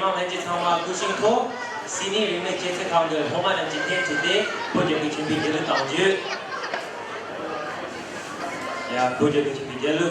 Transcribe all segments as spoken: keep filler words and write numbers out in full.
ལྷན་རྒྱས་ཚང་མ་སྐུ་བཞུགས་ཐོག་སིད་ནི་རིག་གནས་སྐྱེད་ཚལ་ཁང་གི་སློབ་མ་རྣམས་ཀྱིས་འཐེན་བྱས་ཏེ་བོད་རྒྱལ་ཁབ་ཆེན་པོའི་རྒྱལ་གླུ་དང་བརྗོད། ཡ། བོད་རྒྱལ་ཁབ་ཆེན་པོའི་རྒྱལ་གླུ།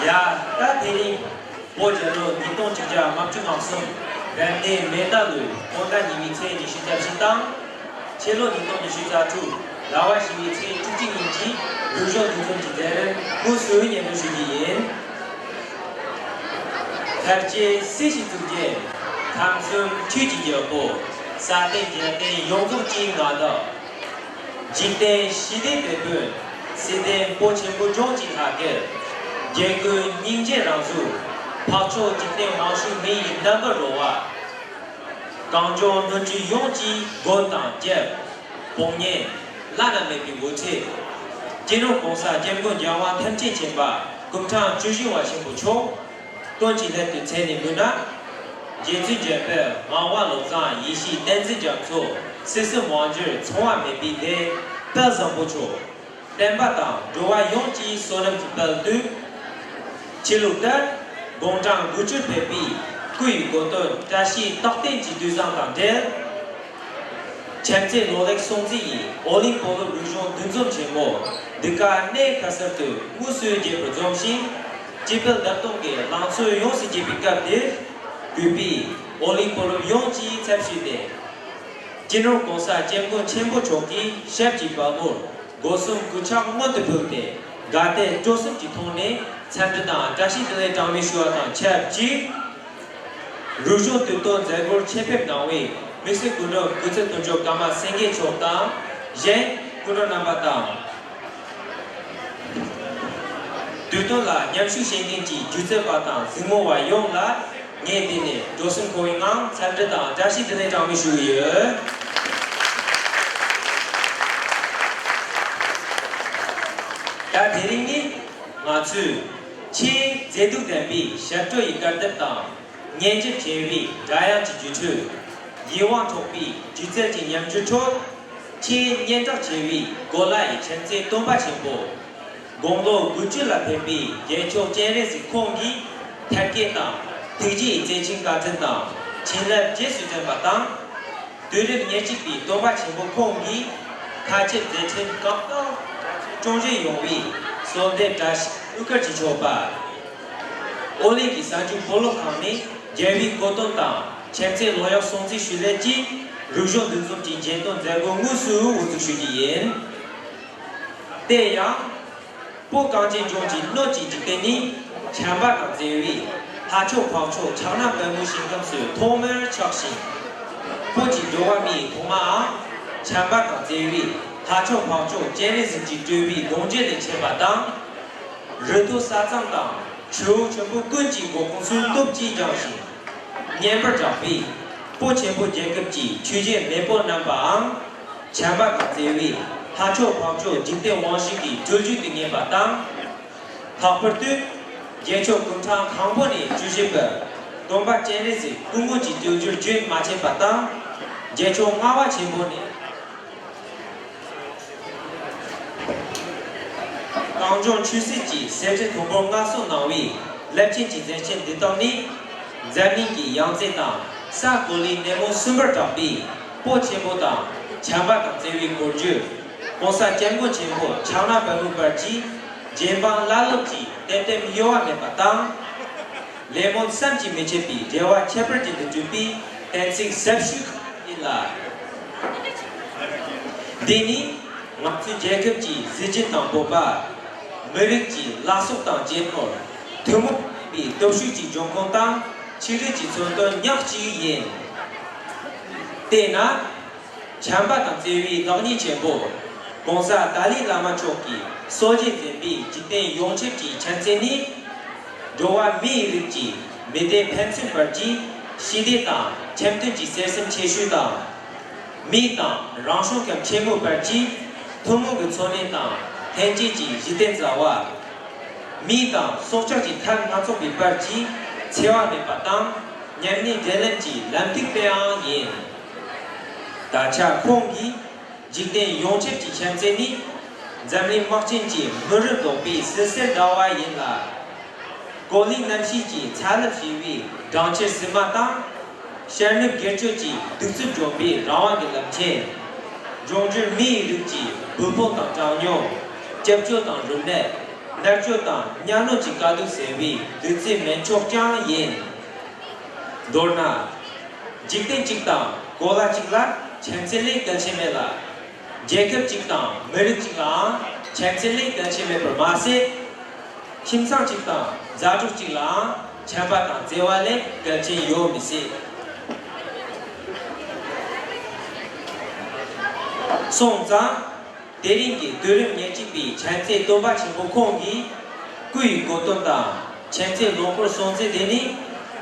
ཡ། ད་དེ་རིང་བོད་རྒྱལ་ལོ་ཉིས་སྟོང་ཆིག་བརྒྱ་ལྔ་བཅུ་ང་གསུམ་རབ་གནས་མེ་རྟ་ལོའི་སྤོན་ཟླ་གཉིས་པའི་ཚེས་ཉི་ཤུ་རྩ་བཞི་དང་། ཕྱི་ལོ་ཉིས་སྟོང་ཉི་ཤུ་རྩ་དྲུག་ཟླ་བ་བཞི་པའི་ཚེས་བཅུ་གཅིག་ཉིན་གྱི་རིག་གཞུང་འདུ་འཛོམས་ཀྱི་མཛད་རིམ་དངོས་སུ་སྙན་སྒྲོན་ཞུ་རྒྱུ་ཡིན། ཐར་རྗེ་སྲིད་ཞིའི་གཙུག་རྒྱན། ཁམས་གསུམ་ཆོས་ཀྱི་རྒྱལ་པོ། ས་སྟེང་རྒྱལ་བསྟན་ཡོངས་རྫོགས་ཀྱི་མངའ་བདག། འཇིག་རྟེན་ཞི་བདེའི་དེད་དཔོན། སྲིད་ལྡན་བོད་ཆེན་པོ་ལྗོངས་ཀྱི་ལྷ་སྐལ། རྒྱལ་ཀུན་སྙིང་རྗེའི་རང་གཟུགས། འཕགས་མཆོག་འཇིག་རྟེན་དབང་ཕྱུག་མི་ཡི་རྣམ་པར་རོལ་བ། གངས་ལྗོངས་ནུབ་ཕྱོགས་ཡོངས་ཀྱི་མགོན་དང་རྒྱལ། དཔུང་གཉེན། བླ་ན་མེད་པའི་དབུ་ཁྲིད། སྤྱི་ནོར་༸གོང་ས་༸སྐྱབས་མགོན་རྒྱལ་དབང་ཐམས་ཅད་མཁྱེན་པ་སྐུ་ཕྲེང་བཅུ་བཞི་པ་ཆེན་པོ་མཆོག་དོན་གྱི་སླད་དུ་མཚན་ནས་འབོད་ན། རྗེ་བཙུན་འཇམ་དཔལ་ངག་དབང་བློ་བཟང་ཡེ་ཤེས་བསྟན་འཛིན་རྒྱ་མཚོ། སྲིད་གསུམ་དབང་སྒྱུར་ཚངས་པ་མེད་པའི་གདན་དཔལ་བཟང་པོ་མཆོག་བསྟན་པ་དང་འགྲོ་བ་ཡོངས་ཀྱི་བསོད་ནམས་ཀྱི་དཔལ་དུ། ཕྱི་ལུགས་ལྟར་དགུང་གྲངས་དགུ་བཅུར་ཕེབས་པའི་སྐུ་ཡི་གོ་སྟོན་བཀྲ་ཤིས་རྟགས་བརྟན་གྱི་དུས་བཟང་དང་འབྲེལ། ཆེམ་རྩེ་ལོ་ལེགས་སྲུང་བརྩི་ཡི་ཨོ་གླིང་སྤོ་ལོ་རིག་གཞུང་འདུ་འཛོམས་ཆེན་མོ་འདི་ག་གནས་ཁ་གསར་དུ་དངོས་སུ་རྒྱས་པར་འཛོམས་ཤིང་། སྐྱིད་དཔལ་འདབ་སྟོང་གི་ལང་ཚོ་ཡོངས་སུ་རྒྱས་པའི་སྐབས་འདིར། གུས་པས་ཨོ་གླིང་སྤོ་ལོ་ཡོངས་ཀྱི་ཚབ་ཞུས་ཏེ། སྤྱི་ནོར་༸གོང་ས་༸སྐྱབས་མགོན་ཆེན་པོ་མཆོག་གི་ཞབས་ཀྱི་པད་མོར་སྒོ་གསུམ་གུས་ཕྱག་སྔོན་དུ་ཕུལ་ཏེ། དགའ་དད་སྤྲོ་གསུམ་གྱི་ཐོག་ནས་འཚམས་འདྲི་དང་བཀྲ་ཤིས་བདེ་ལེགས་གྲངས་མེད་ཞུ་བ་དང་ཆབས་ཅིག་རིག་གཞུང་དུས་སྟོན་མཛད་སྒོར་ཆེད་ཕེབས་གནང་བའི་དམིགས་བསལ་སྐུ་མགྲོན་སྐུ་ཚབ་དོན་གཅོད་ཀརྨ་སེང་གེ་མཆོག་དང་། གཞན་སྐུ་མགྲོན་རྣམ་པ་དང་། དུས་སྟོན་ལ་མཉམ་ཞུགས་བྱེད་མཁན་གྱི་སྒྱུ་རྩལ་པ་དང་གཟིགས་མོ་བ་ཡོངས་ལ་ངས་འདི་ནས་འགྲོ་སོང་མཁོ་བའི་ངང་འཚམས་འདྲི་དང་བཀྲ་ཤིས་བདེ་ལེགས་གྲངས་མེད་ཞུ་གི་ཡོད། ད་དེ་རིང་ནི་ང་ཚོས་ཆེས་མཛེས་སྡུག་ལྡན་པའི་ཞབས་བྲོ་ཡི་སྐར་རྡིབ་དང་། སྙན་འཇེབས་ཆེ་བའི་སྒྲ་དབྱངས་ཀྱི་སྒྱུ་འཕྲུལ། ཡིད་དབང་འཕྲོག་པའི་སྒྱུ་རྩལ་གྱི་ཉམས་འགྱུར་ཁྲོད། ཆེས་སྙན་གྲགས་ཆེ་བའི་གོ་ལ་ཡི་ཆེམ་རྩེ་སྟོན་པ་ཆེན་པོ། དགུང་ལོ་དགུ་བཅུ་ལ་ཕེབས་པའི་རྒྱལ་མཆོག་སྤྱན་རས་གཟིགས་ཁོང་གིས་ཐབས་མཁས་དང་ཐུགས་རྗེའི་བརྩེ་ཆེན་བཀའ་དྲིན་དང་བྱིན་རླབས་རྗེས་སུ་དྲན་པ་དང་། དུས་རབས་ཉེར་གཅིག་པའི་སྟོན་པ་ཆེན་པོ་ཁོང་གིས་ཁ་ཆེ་མཛད་འཕྲིན་གང་དང་སྐྱོང་བཞིན་ཡོང་བའི་གསོལ་འདེབས་བཀྲ་ཤིས་གླུ་གར་གྱི་མཆོད་པ། ཨོ་གླིང་གི་གསར་འགྱུར་སྤོ་ལོ་ཁང་ནས་རྒྱལ་བའི་གོ་སྟོན་དང་ཆེམ་རྩེ་ལོ་ཡག་སྲུང་བརྩི་ཞུ་སླད་ཀྱི་རིག་གཞུང་འདུ་འཛོམས་ཀྱི་རྗེས་སྟོན་མཛད་སྒོ་དངོས་སུ་དབུ་འཛུགས་ཞུ་རྒྱུ་ཡིན། དེ་ཡང་། བོད་གངས་ཅན་ལྗོངས་ཀྱི་སྣོད་ཀྱི་འཇིག་རྟེན་ནི་བྱམས་པ་དང་བརྩེ་བས་ལྷ་མཆོག་འཕགས་མཆོག་ཕྱག་ན་པདྨོའི་ཞིང་ཁམས་སུ་ཐོག་མར་ཆགས་ཤིང་། བོད་ཀྱི་འགྲོ་བ་མིའི་ཐོག་མའང་བྱམས་པ་དང་བརྩེ་བས་ལྷ་མཆོག་འཕགས་མཆོག་སྤྱན་རས་གཟིགས་ཀྱི་སྤྲུལ་པའི་གདུང་རྒྱུད་ལས་མཆེད་པ་དང་། རི་མཐོ་ས་གཙང་དང་ཆུ་བོ་ཆེན་པོ་ཀུན་གྱི་འགོ་ཁུངས་སུ་སྟོབས་ཀྱིས་བསྐྱངས་ཤིང་། བསྙེན་པར་གྲགས་པའི་བོད་ཆེན་པོ་རྒྱལ་ཁབ་ཀྱི་ཆོས་བརྒྱུད་མེས་པོ་རྣམ་པའང་། བྱམས་པ་དང་བརྩེ་བས་ལྷ་མཆོག་འཕགས་མཆོག་འཇིག་རྟེན་དབང་ཕྱུག་གི་སྤྲུལ་བརྒྱུད་དུ་གཉེར་བ་དང་། ལྷག་པར་དུ། རྒྱལ་མཆོག་སྐུ་ཕྲེང་དང་པོ་ནས་བཅུ་བཞི་པའི་སྟོན་པ་སྤྱན་རས་གཟིགས་སྐུ་དངོས་ཀྱི་སྤྲུལ་བརྒྱུད་རྒྱུན་མ་ཆད་པ་དང་། རྒྱལ་མཆོག་ལྔ་པ་ཆེན་པོ་ནས་ གངས་ལྗོངས་ཆོས་སྲིད་ཀྱི་གསེར་ཁྲི་མཐོན་པོར་མངའ་གསོལ་གནང་བའི་རླབས་ཆེན་གྱི་མཛད་ཆེན་འདི་དག་ནི། འཛམ་གླིང་གི་ཡང་རྩེ་དང་ས་གོ་ལའི་གནས་མོ་གསུམ་པར་གྲགས་པའི་སྤོ་ཆེན་པོ་དང་བྱམས་པ་དང་བརྩེ་བའི་གོ་རྒྱུ། ༸གོང་ས་སྐྱབས་མགོན་ཆེན་པོ་ཕྱག་ན་པདྨོ་བར་གྱི་རྗེ་འབངས་བླ་སློབ་ཀྱི་གཏན་གཏན་གཡོ་བ་མེད་པ་དང་། ལས་སྨོན་བསམ་གྱིས་མི་ཁྱབ་པའི་འབྲེལ་བ་ཁྱད་པར་ཅན་དུ་གྱུར་པའི་གཏན་ཚིགས་ཟབ་ཤོས་ཤིག་ཡིན་ལ། འདི་ནི་ང་ཚོའི་རྒྱལ་ཁབ་ཀྱི་གཟི་བརྗིད་དང་སྤོབས་པ། མི་རིགས་ཀྱི་བླ་སྲོག་དང་གཅེས་ནོར། ཐུན་མོང་མ་ཡིན་པའི་སྟོབས་ཤུགས་ཀྱི་འབྱུང་ཁུངས་དང་ཆིག་སྒྲིལ་གྱི་མཚོན་དོན་ཉག་གཅིག་ཡིན། དེས་ན། བྱམས་པ་དང་བརྩེ་བའི་བདག་ཉིད་ཆེན་པོ་༸གོང་ས་ཏཱ་ལའི་བླ་མ་མཆོག་གིས་སྲོལ་འབྱེད་འཛིན་པའི་འཇིག་རྟེན་ཡོངས་ཁྱབ་ཀྱི་ཁྱིམ་མཚེས་ནི། འགྲོ་བ་མིའི་རིགས་ཀྱི་མི་སྡེ་ཕན་ཚུན་བར་གྱི་ཞི་བདེ་དང་འཆམ་མཐུན་གྱི་བརྩེ་སེམས་ཆེ་ཤོས་དང་། མི་དང་རང་བྱུང་ཁམས་ཆེན་མོའི་བར་གྱི་ཐུན་མོང་གི་འཚོ་གནས་དང་ལྷན་སྐྱེས་ཀྱི་གཞི་རྟེན་རྩ་བ། མི་དང་སྲོག་ཆགས་ཀྱི་ཐབས་སྣ་ཚོགས་པའི་བར་གྱི་འཚེ་བ་མེད་པ་དང་མཉམ་གནས་འབྲེལ་ལམ་གྱི་ལམ་ཐིག་དཔེའང་ཡིན། ད་ཆ་ཁོང་གིས་འཇིག་རྟེན་ཡོངས་ཁྱབ་ཀྱི་ཁྱིམ་མཚེས་ནི་འཛམ་གླིང་དམག་ཆེན་གྱི་མུན་རུབ་ལྡོག་པའི་བསིལ་ཟེར་འདྲ་བ་ཡིན་ལ། གོ་ལའི་གནམ་གཤིས་ཀྱི་ཚ་རླབས་ཞེ་བའི་སྦྲང་ཆར་བསིལ་མ་དང་། ཤར་ནུབ་སྒེར་གཅོད་ཀྱི་གདུག་རྩུབ་འཇོམས་པའི་རང་དབང་གི་ལམ་ཆེན། འབྱུང་འགྱུར་མིའི་རིགས་ཀྱི་འབུལ་ཕོངས་དང་གྲངས་ཉུང་། སྐྱབས་བཅོལ་དང་རིམས་ནད། མནར་གཅོད་དང་གཉའ་གནོན་གྱི་དཀའ་སྡུག་སེལ་བའི་བདུད་རྩི་སྨན་མཆོག་ཀྱང་ཡིན། མདོར་ན། འཇིག་རྟེན་གཅིག་དང་གོ་ལ་གཅིག་ལ་ཁྱིམ་མཚེས་ལས་གལ་ཆེན་མེད་ལ། རྒྱལ་ཁབ་གཅིག་དང་མི་རིགས་གཅིག་ལའང་ཁྱིམ་མཚེས་ལས་གལ་ཆེན་མེད་པར་མ་ཟད། ཁྱིམ་ཚང་གཅིག་དང་མཛའ་གྲོགས་གཅིག་ལའང་བྱམས་པ་དང་བརྩེ་བ་ལས་གལ་ཆེན་ཡོད་མི་སྲིད། སོང་ཙང་། དེ་རིང་གི་དུས་རབས་ཉེར་གཅིག་པའི་ཁྱིམ་མཚེས་སྟོན་པ་ཆེན་པོ་ཁོང་གི་སྐུའི་གོ་སྟོན་དང་ཁྱིམ་མཚེས་ལོ་འཁོར་སྲུང་བརྩི་དེ་ནི།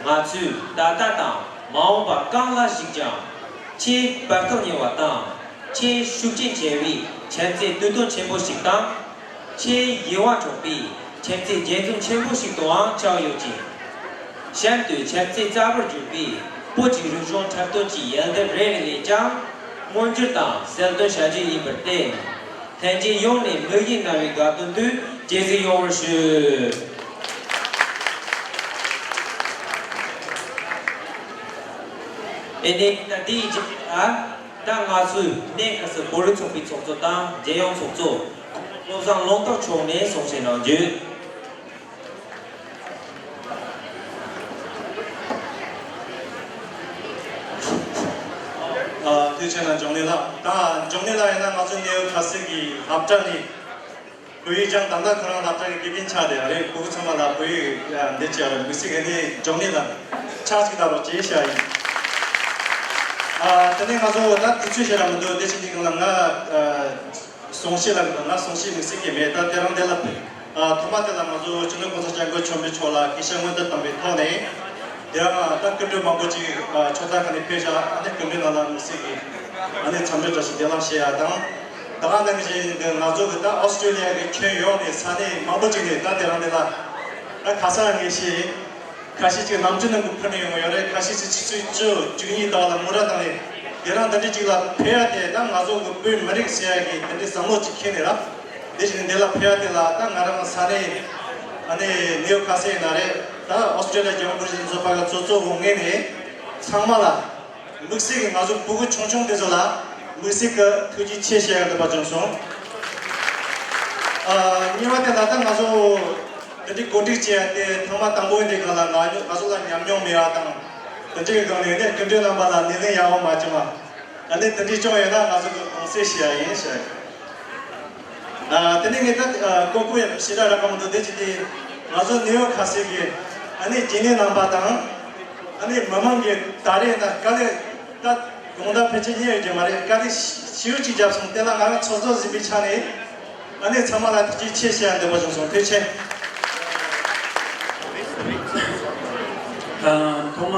ང་ཚོས་ད་ལྟ་དང་མ་འོངས་པ་གང་ལ་གཞིགས་ཀྱང་ཆེས་བར་ཐག་ཉེ་བ་དང་། ཆེས་ཤུགས་རྐྱེན་ཆེ་བའི་ཁྱིམ་མཚེས་དུས་སྟོན་ཆེན་པོ་ཞིག་དང་། ཆེས་ཡིད་དབང་འཕྲོག་པའི་ཁྱིམ་མཚེས་རྒྱས་འཛོམས་ཆེན་པོ་ཞིག་ཏུའང་ཆགས་ཡོད་ཅིང་། གཤམ་དུ་ཁྱིམ་མཚེས་རྩ་བར་གྱུར་པའི་བོད་ཀྱི་རིག་གཞུང་འཁྲབ་སྟོན་གྱི་ཡལ་འདབ་རེ་རེ་ལས་ཀྱང་མངོན་འགྱུར་དང་གསལ་སྟོན་བྱ་རྒྱུ་ཡིན་པར་བརྟེན། ལྷན་རྒྱས་ཡོངས་ནས་དམིགས་ཡུལ་གནང་བའི་དགའ་སྟོན་དུ་དཔྱད་གཟིགས་ཡོང་བར་ཞུ། ཨེ་ནས་ད་འདིའི་རྗེས་ལ། ད་ང་ཚོའི་གནས་ཁ་སར་བོད་རིགས་ཚོགས་པའི་ཚོགས་གཙོ་དང་རྒྱལ་ཡོངས་ཚོགས་གཙོ། བློ་བཟང་ལུང་རྟོགས་མཆོག་ནས་གསུང་བཤད་གནང་རྒྱུ། ཨ། ཐུགས་རྗེ་ཆེ་གནང་འབྱུང་གནས་ལགས། ད་འབྱུང་གནས་ལགས་ཡིན་ན་ང་ཚོའི་གནས་བབ་ཁ་གསལ་གྱི་སློབ་གྲྭ་ནས། བོད་ཡིག་སྦྱང་ད་ལྟ་ཁོ་རང་སློབ་གྲྭ་གི་དགེ་རྒན་ཆགས་བསྡད་ཡོད་རེད། ཕྲུ་གུ་ཚང་མ་ལ་བོད་ཡིག་འདི་བྱས་རེད། མི་སྲིད་གི་ནི་འབྱུང་གནས་ལ་ཕྱག་ཅིག་བརྡབ་རོགས་བྱེད་ཤག་ཡིན། ཨ། དེ་ནས་ང་ཚོ་ད་དུས་ཚོད་ཞེ་དྲག་མི་འདུག་དེ་བྱེད་དུས་སྒང་ལ་ང་ཨ་གསུང་བཤད་ལ་ང་གསུང་བཤད་མི་སྲིད་ཀྱི་མེད། ད་དེ་རང་དེ་ལ་ཨ་ཐོག་མ་དེ་ལ་ང་ཚོ་སྤྱི་ནོར་༸གོང་ས་༸སྐྱབས་མགོན་ཆེན་པོ་མཆོག་ལ་དགེ་བཤེས་སྔོན་བསྟོད་བཏང་བའི་ཐོག་ནས། དེ་རང་ད་སྐུ་མགྲོན་མང་པོ་ཅིག་ཨ་ཕྱོགས་མཐའ་ཁག་ནས་ཕེབས་ཤག་ཨ་ནི་སྐུ་མགྲོན་རྣམས་ལ་དམིགས་བསལ་གྱི་ཨ་ནི་འཚམས་འདྲི་བཀྲ་ཤིས་བདེ་ལེགས་ཞུ་ཡ་དང་། ད་ག་ནང་བཞིན་ང་ཚོ་གི་ད་ཨོ་སི་ཀྲོ་ལི་ཡ་གི་ཁྱོན་ཡོངས་ནས་ས་གནས་མང་པོ་ཅིག་ནས་ད་དེ་རང་དེ་ལ་ད་ཁ་སང་ངས་ཤེས། ཁ་ཤས་ཅིག་ནམ་རྒྱུན་ནང་གི་ཕུལ་ནས་ཡོང་གི་ཡོད་རེད། ཁ་ཤས་ཅིག་ཆུ་ཚོད་བཅུ་བཅུ་གཉིས་ཟླ་བ་ལ་དངུལ་རྭ་བཏང་ནས་དེ་རང་ད་འདི་ཅིག་ལ་ཕེབས་ཡ་དེ་ད་ང་ཚོ་གི་བོད་མི་རིགས་ཟེར་ཡ་གི་དེ་འདྲའི་བསམ་བློ་ཅིག་འཁྱེར་ནས་ར། དེ་བཞིན་འདི་ལ་ཕེབས་ཡ་དེ་ལ་ད་ང་རང་ས་གནས་ཨ་ནི་ནེའུ་ཁ་སི་ཡིན་ན་རེད། ད་ཨོ་སི་ཀྲོ་ལི་ཡ་རྒྱལ་ཡོངས་བོད་རིགས་སྤྱི་མཐུན་ཚོགས་པ་གི་གཙོ་གཙོ་བོ་ངོས་ནས་ཚང་མ་ལ། དམིགས་བསལ་གྱི་ང་ཚོ་ཕྲུ་གུ་ཆུང་ཆུང་དེ་ཚོ་ལ་དམིགས་བསལ་གྱི་ཐུགས་རྗེ་ཆེ་ཞུ་ཡ་འདོད་པ་བྱུང་སོང་། ཨ། གཉིས་པ་དེ་ལ་ད་ང་ཚོ་དེ་འདྲའི་གོ་སྒྲིག་བྱས་ཏེ་ཐེངས་མ་དང་པོ་ཡིན་དུས་སྒང་ལ་ང་ང་ཚོ་ལ་ཉམས་མྱོང་མེད་པ་དང་། དེ་འདྲའི་སྒང་ནས་ནས་སྐུ་མགྲོན་རྣམ་པ་ལ་སྣེ་ལེན་ཡག་པོ་མ་བྱུང་བ། ཨ་ནི་དེ་འདྲའི་བྱུང་ཡོད་ན་ང་ཚོ་གི་དགོངས་སེལ་ཞུ་ཡ་ཡིན་ཞུ་ཡ། ཨ། དེ་ནས་ངས་ད་ཨ་ཀོ་ཀོ་ཡང་ཞེ་དྲག་རག་གི་མི་འདུག་དེ་ཅི་སྟེ་ང་ཚོ་ནེའུ་ཡོག་ཁ་སི་གི་ཨ་ནི་རྒྱུན་ལས་རྣམ་པ་དང་། ཨ་ནི་མི་མང་གི་ད་རེས་ད་དཀའ་ལས་ད་དགོང་དག་ཕལ་ཆེར་རྙེད་ཡོད་ཀྱི་མ་རེད། དཀའ་ལས་ཞེ་པོ་ཅིག་བརྒྱབ་སོང་། དེ་ལ་ང་རང་ཚོགས་གཙོ་ཟིན་པའི་ཆ་ནས་ཨ་ནི་ཚང་མ་ལ་ཐུགས་རྗེ་ཆེ་ཞུ་ཡ་འདོད་པ་བྱུང་སོང་། ཐུགས་རྗེ་ཆེ། ཐོག་མ།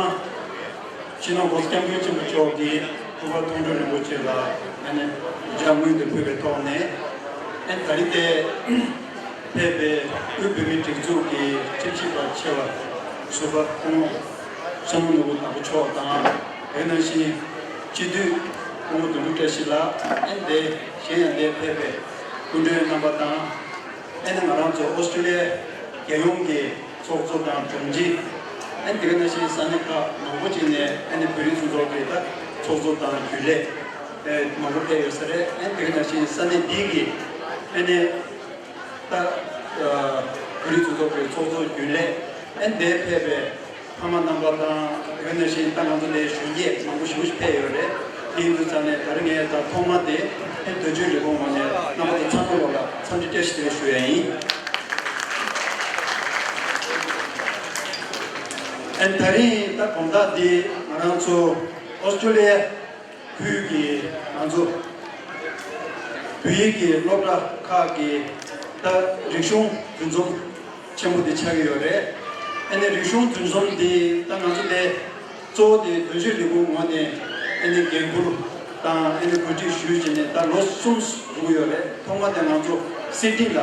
སྤྱི་ནོར་༸གོང་ས་༸སྐྱབས་མགོན་ཆེན་པོ་མཆོག་གིས་སྐུ་པར་མཐོང་གྲོལ་རིན་པོ་ཆེ་ལ་ཨ་ནི་ཇ་སྔོན་དུ་ཕུལ་བའི་ཐོག་ནས། ཨ་ནི་ད་རིང་དེ་ཕེབས་པའི་དབུས་བོད་མིའི་སྒྲིག་འཛུགས་ཀྱི་ཁྲིམས་ཞིབ་པ་ཆེ་བ་ཟུར་པ་སྐུ་ངོ་བསོད་ནམས་ནོར་བུ་དྭགས་པོ་མཆོག་དང་། དེ་ནང་བཞིན་སྤྱི་འཐུས་སྐུ་ངོ་དོན་གྲུབ་བཀྲ་ཤིས་ལགས། ཨ་ནི་དེ་གཞན་ཡང་འདིར་ཕེབས་པའི་སྐུ་མགྲོན་རྣམ་པ་དང་། ཨ་ནི་ང་རང་ཚོ་ཨོ་སི་ཀྲི་ལི་ཡ་རྒྱལ་ཡོངས་ཀྱི་ཚོགས་གཙོ་དང་དྲུང་ཆེ། ཨ་ནི་དེ་ག་ནང་བཞིན་ས་གནས་ཁག་མང་པོ་ཅིག་ནས་ཨ་ནི་བོད་རིགས་ཚོགས་པ་གི་ད་ཚོགས་གཙོ་དང་རྒྱུན་ལས་ཨ་མང་པོ་ཕེབས་ཡོད་ས་རེད། ཨ་ནི་དེ་ག་ནང་བཞིན་ས་གནས་འདི་གི་ཨ་ནི་ད་ཨ་བོད་རིགས་ཚོགས་པ་གི་ཚོགས་གཙོ་རྒྱུན་ལས། ཨ་ནི་འདིར་ཕེབས་པའི་ཕ་མ་རྣམ་པ་དང་། དེ་ག་ནང་བཞིན་ད་ང་ཚོ་འདིར་གཞོན་སྐྱེས་མང་པོ་ཞེ་པོ་ཞིག་ཕེབས་ཡོད་རེད། དེ་ཡིན་དུས་ཙང་ནས་ད་རིང་ངས་ད་ཐོག་མ་དེ་ཨ་དོན་གཅོད་ལས་ཁུངས་ངོས་ནས་རྣམ་པ་ཚོ་ཚང་མ་ལོག་ལ་འཚམས་འདྲི་བཀྲ་ཤིས་བདེ་ལེགས་ཞུ་ཡ་ཡིན། ཨ་ནི་ད་རིང་ད་དགོང་དག་འདི་ང་རང་ཚོ་ཨོ་སི་ཀྲི་ལི་ཡ་ཁུལ་གྱི་ང་ཚོ་བོད་ཡིག་གི་སློབ་གྲྭ་ཁག་གི་ད་རིག་གཞུང་འདུ་འཛོམས་ཆེན་པོ་དེ་ཆགས་ཀྱི་ཡོད་རེད། ཨ་ནི་རིག་གཞུང་འདུ་འཛོམས་དེ་ད་ང་ཚོ་དེ་གཙོ་བོ་དེ་དོན་གཅོད་ལས་ཁུངས་ངོས་ནས་ཨ་ནི་འགན་འཁུར་དང་ཨ་ནི་གོ་སྒྲིག་ཞུས་བྱས་ནས་ད་ལོ་གསུམ་འགྲོ་གི་ཡོད་རེད། ཐོག་མ་དེ་ང་ཚོ་སིད་ནི་ལ་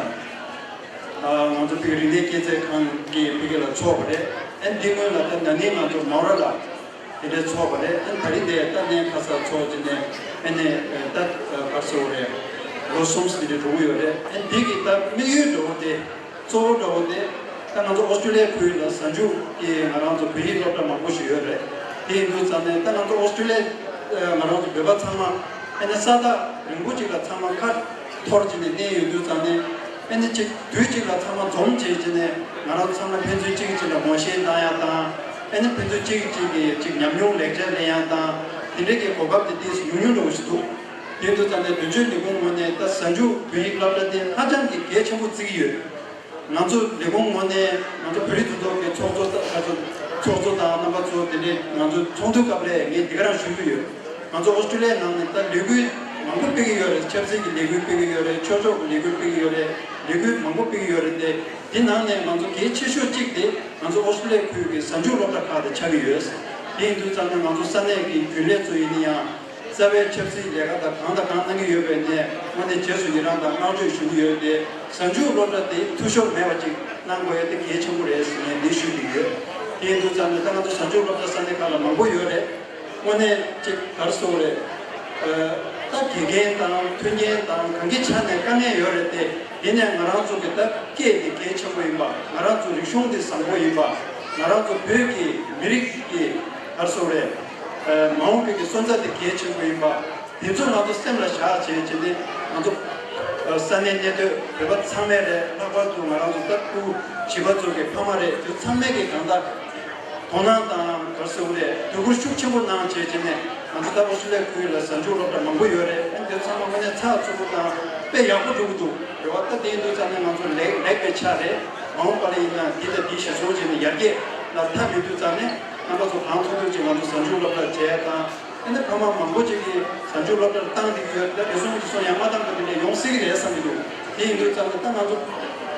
ང་ཚོ་ཕ་གི་རིག་གནས་སྐྱེད་ཚལ་ཁང་གི་ཕ་གི་ལ་ཚོགས་པ་རེད། ཨ་ནི་འདི་སྔོན་ལ་ད་ན་ནིང་ང་ཚོ་མའོ་ར་ལ་དེ་འདྲའི་ཚོགས་པ་རེད། ཨ་ནི་ད་རིང་དེ་ད་གནས་ཁ་སར་ཚོགས་བྱས་ནས་ཨ་ནི་ད་ག་རེ་ཟེར་དགོས་རེད། ལོ་གསུམ་དེ་འདྲ་འགྲོ་གི་ཡོད་རེད། ཨ་ནི་འདི་གི་ད་དམིགས་ཡུལ་འདྲ་བོ་དེ། གཙོ་བོ་འདྲ་བོ་དེ་ད་ང་ཚོ་ཨོ་སི་ཀྲི་ལི་ཡ་ཁུལ་ལ་གཟའ་མཇུག་གི་ང་རང་ཚོ་བོད་ཡིག་སློབ་གྲྭ་མང་པོ་ཞིག་ཡོད་རེད། དེ་ཡིན་དུས་ཙང་ནས་ད་ང་ཚོ་ཨོ་སི་ཀྲི་ལི་ཡ་ང་རང་ཚོ་བོད་པ་ཚང་མ་ཨ་ནི་ས་ཐག་རིང་པོ་ཅིག་ལ་ཚང་མ་ཁ་འཐོར་བྱས་ནས་གནས་ཡོད་དུས་ཙང་ནས། ཨ་ནི་ཅིག་དུས་གཅིག་ལ་ཚང་མ་འཛོམས་བྱས་བྱས་ནས་ང་རང་ཚོ་ཚང་མ་ཕན་ཚུན་གཅིག་གིས་གཅིག་ལ་ངོ་ཤེས་གནང་ཡ་དང་། ཨ་ནི་ཕན་ཚུན་གཅིག་གིས་གཅིག་གི་ཅིག་ཉམས་མྱོང་ལེགས་སྤྱད་ལེན་ཡ་དང་། དེ་འདྲའི་གི་གོ་སྐབས་དེ་ཏོག་ཙམ་ཉུང་ཉུང་འདྲ་བོ་ཞིག་འདུག་དེ་ཡིན་དུས་ཙང་ནས་དོན་གཅོད་ལས་ཁུངས་ངོས་ནས་ད་གཟའ་མཇུག་བོད་ཡིག་སློབ་གྲྭ་དེ་ཧ་ཅང་གི་གལ་ཆེན་པོ་བརྩི་གི་ཡོད། ང་ཚོ་ལས་ཁུངས་ངོས་ནས་ང་ཚོ་བོད་རིགས་གྲོས་ཚོགས་ཀྱི་ཚོགས་གཙོ་ད་ང་ཚོ་ཚོགས་གཙོ་དང་རྣམ་པ་ཚོ་དེ་འདྲའི་ང་ཚོ་ཚོགས་འདུ་སྐབས་རེ་ངས་འདི་ག་རང་ཞུ་གི་ཡོད། ང་ཚོ་ཨོ་སི་ཀྲི་ལི་ཡ་ནང་ནས་ད་ལས་འགུལ་མང་པོ་སྤེལ་གི་ཡོད་རེད། ཆབ་སྲིད་ཀྱི་ལས་འགུལ་སྤེལ་གི་ཡོད་རེད། ཆོས་ཕྱོགས་ཀྱི་ལས་འགུལ་སྤེལ་གི་ཡོད་རེད། ལས་འགུལ་མང་པོ་སྤེལ་གི་ཡོད་རེད་དེ། དེ་ནང་ནས་ང་ཚོ་གལ་ཆེ་ཤོས་གཅིག་དེ་ང་ཚོ་ཨོ་སི་ཀྲི་ལི་ཡ་ཁུལ་གྱི་གཟའ་མཇུག་སློབ་གྲྭ་ཁག་དེ་ཆགས་ཀྱི་ཡོད། དེ་ཡིན་དུས་ཙང་ནས་ང་ཚོ་ས་གནས་ཀྱི་རྒྱུན་ལས་ཚོ་ཡིན་ན་ཡང་། རྩ་བའི་ཆབ་སྲིད་ལས་ཀ་དང་གང་དང་གང་གནང་གི་ཡོད་པའི་ནས་དངོས་གནས་རྗེས་སུ་ཡི་རང་དང་བསྔགས་བརྗོད་ཞུ་གི་ཡོད་དེ། གཟའ་མཇུག་སློབ་གྲྭ་དེ་འཐུས་ཤོར་མེད་པ་ཅིག་གནང་དགོས་ཡ་དེ་གལ་ཆེན་པོ་རེད་ཟེར་ནས་འདི་ཞུ་གི་ཡོད། དེ་ཡིན་དུས་ཙང་ནས་ད་ང་ཚོ་གཟའ་མཇུག་སློབ་གྲྭ་ས་གནས་ཁག་ལ་མང་པོ་ཡོད་རེད། དངོས་གནས་ཅིག་ག་རེ་ཟེར་དགོས་རེད། ད་དགེ་རྒན་དང་མཐུན་རྐྱེན་དང་གང་གི་ཆ་ནས་དཀའ་ངལ་ཡོད་རེད་དེ། ཡིན་ནའི་ང་རང་ཚོ་གི་ད་སྐད་དེ་གལ་ཆེན་པོ་ཡིན་པ། ང་རང་ཚོ་རིག་གཞུང་དེ་བཟང་པོ་ཡིན་པ། ང་རང་ཚོ་བོད་ཀྱི་མི་རིགས་ཀྱི་ག་རེ་ཟེར་དགོས་རེད། མ་འོངས་པའི་གི་སོན་རྩ་དེ་གལ་ཆེན་པོ་ཡིན་པ། དེ་ཚོ་ང་ཚོ་སེམས་ལ་བཞག་བྱས་བྱས་ནས་ང་ཚོ་ས་གནས་གནས་སྡོད་བོད་པ་ཚང་མས་རེད། ལྷག་པར་དུ་ང་རང་ཚོ་ད་སྐུ་བྱིས་པ་ཚོ་གི་ཕ་མ་རེད། དེ་ཚང་མས་གི་གང་ལྟར་དོ་སྣང་དང་ག་རེ་ཟེར་དགོས་རེད། དོ་ཁུར་ཤུགས་ཆེན་པོ་གནང་བྱས་བྱས་ནས་ང་ཚོ་ད་ཨོ་སི་ཀྲི་ལི་ཡ་ཁུལ་ལ་གཟའ་མཇུག་སློབ་གྲྭ་མང་པོ་ཡོད་རེད། ཨ་དེ་ཚང་མ་དངོས་གནས་ཚགས་ཚུད་པོ་དང་དཔེ་ཡག་པོ་འགྲོ་གི་འདུག་རེད་བ། ད་དེ་ཡིན་དུས་ཙང་ནས་ང་ཚོ་ལེགས་ལེགས་པའི་ཆ་རེད། མ་འོངས་པ་ལ་ཡིན་ན་འདི་དང་འདི་གཞིར་བཟུང་བྱས་ནས་ཡར་རྒྱས་ལ་མཐའ་མི་མཐུད་ཙང་ནས་རྣམ་པ་ཚོ་གང་ཐུབ་ཐུབ་ཅིག་ང་ཚོ་གཟའ་མཇུག་སློབ་གྲྭ་བྱས་དང་། ཨ་ནི་ཕ་མ་མང་པོ་ཅིག་གིས་གཟའ་མཇུག་སློབ་གྲྭར་བཏང་བསྡད་ཀྱི་ཡོད། ད་རེ་ཟུང་རེ་ཟུང་ཡང་མ་བཏང་པ་དེ་འདྲ་ཡོང་སྲིད་ཀྱི་རེད་བསམ་གྱི་འདུག་དེ་ཡིན་དུས་ཙམ་ནས་ད་ང་ཚོ་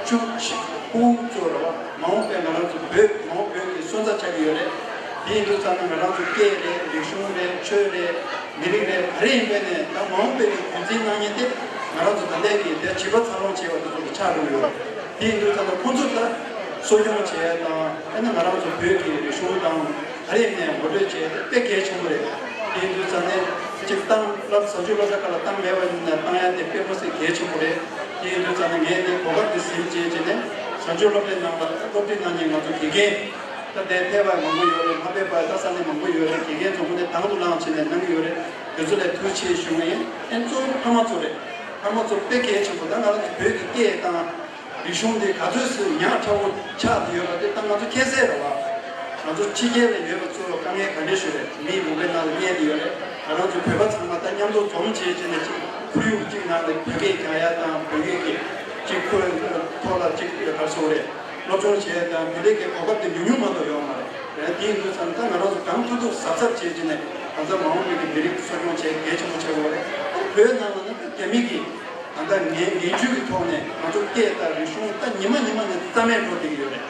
ཆུ་ཆུ་ཕུ་བོ་ཚོ་རེད་བ། མ་འོངས་པའི་ང་རང་ཚོ་བོད་མ་འོངས་བོད་ཀྱི་སོན་རྩ་ཆགས་ཀྱི་ཡོད་རེད། དེ་ཡིན་དུས་ཙམ་ནས་ང་རང་ཚོ་སྐད་རེད། རིག་གཞུང་རེད། ཆོས་རེད། མི་རིགས་རེད། ག་རེ་ཡིན་པའི་ནས་ད་མ་འོངས་པའི་རྒྱུན་འཛིན་གནང་མཁན་དེ་ང་རང་ཚོ་ད་ལྟའི་གི་དེ་བྱིས་པ་འཚར་ལོངས་བྱས་པ་དེ་ཚོ་གི་ཆགས་འགྲོ་གི་ཡོད་རེད། དེ་ཡིན་དུས་ཙམ་ནས་ཁོང་ཚོ་ད་གསོ་སྐྱོང་བྱས་དང་། ཨ་ནི་ང་རང་ཚོ་བོད་ཀྱི་རིག་གཞུང་དང་། ཨ་རི་ནས་ངོ་སྤྲོད་བྱས་ཏེ་དཔེ་གལ་ཆེན་པོ་རེད། དེ་ཡིན་དུས་ཙང་ནས་གཅིག་བཏང་སློབ་གཟའ་མཇུག་སློབ་གྲྭ་ཁག་ལ་བཏང་མེད་པ་ཡིན་ན་བཏང་ཡ་དེ་དཔེ་མི་སྲིད་གལ་ཆེན་པོ་རེད། དེ་ཡིན་དུས་ཙང་ནས་ངས་དེ་གོ་སྐབས་དེ་ཟིན་བྱས་བྱས་ནས་གཟའ་མཇུག་སློབ་གྲྭའི་ནང་ལ་སློབ་ཁྲིད་གནང་མཁན་ང་ཚོ་དགེ་རྒན་ད་ལྟའི་ཕེབས་པ་མང་པོ་ཡོད་རེད། མ་ཕེབས་པ་ད་ས་གནས་མང་པོ་ཡོད་རེད། དགེ་རྒན་ཚོ་དངོས་གནས་དང་དུ་བླངས་བྱས་ནས་གནང་གི་ཡོད་རེད། དེ་ཚོ་ལ་ཐུགས་རྗེ་ཆེ་ཞུ་གི་ཡིན། ཨ་ནི་གཙོ་བོ་ཕ་མ་ཚོ་རེད། ཕ་མ་ཚོ་དཔེ་གལ་ཆེན་པོ། ད་ང་རང་ཚོ་བོད་ཀྱི་སྐད་དང་། རིག་གཞུང་དེ་ག་ཚོད་ཟེར་ཉག་ཕྲ་བོ་ཆགས་བསྡད་ཡོད་པ་དེ་ད་ང་ཚོ་ཁྱད་བསད་རེད་བ། ང་ཚོ་ཕྱི་རྒྱལ་ལ་ཡོད་པ་ཚོ་དཀའ་ངལ་ག་འདྲས་ཤིག་རེད། མི་མང་པོའི་ནང་ལ་གནས་བསྡད་ཡོད་རེད། ང་རང་ཚོ་བོད་པ་ཚང་མ་ད་མཉམ་དུ་འཛོམས་བྱས་བྱས་ནས་ཅིག་ཁོར་ཡུག་ཅིག་ནང་ལ་བོད་སྐད་རྒྱག་ཡ་དང་། བོད་སྐད་ཀྱི་ཅིག་ཁོ་ཐོག་ལ་ཅིག་ག་རེ་ཟེར་དགོས་རེད། སློབ་སྦྱོང་བྱས་དང་། དེ་འདྲས་ཀྱི་གོ་སྐབས་དེ་ཉུང་ཉུང་མ་གཏོགས་ཡོད་མ་རེད། དེ་ཡིན་དུས་ཙང་ད་ང་རང་ཚོ་གང་ཐུབ་ཐུབ་གཟབ་གཟབ་བྱས་བྱས་ནས་ང་ཚོ་མ་འོངས་པའི་གི་མི་རིགས་གསོ་སྐྱོང་བྱེད་གལ་ཆེན་པོ་ཆགས་ཀྱི་ཡོད་རེད། བོད་ནང་ལ་ནི་རྒྱ་མི་གི་ད་ལྟ་ངན་ངན་ཇུས་ཀྱི་ཐོག་ནས་ང་ཚོ་སྐད་དང་རིག་གཞུང་ད་ཉི་མ་ཉི་མ་ནས་རྩ་མེད་འགྲོ་བསྡད་ཀྱི་ཡོད་རེད།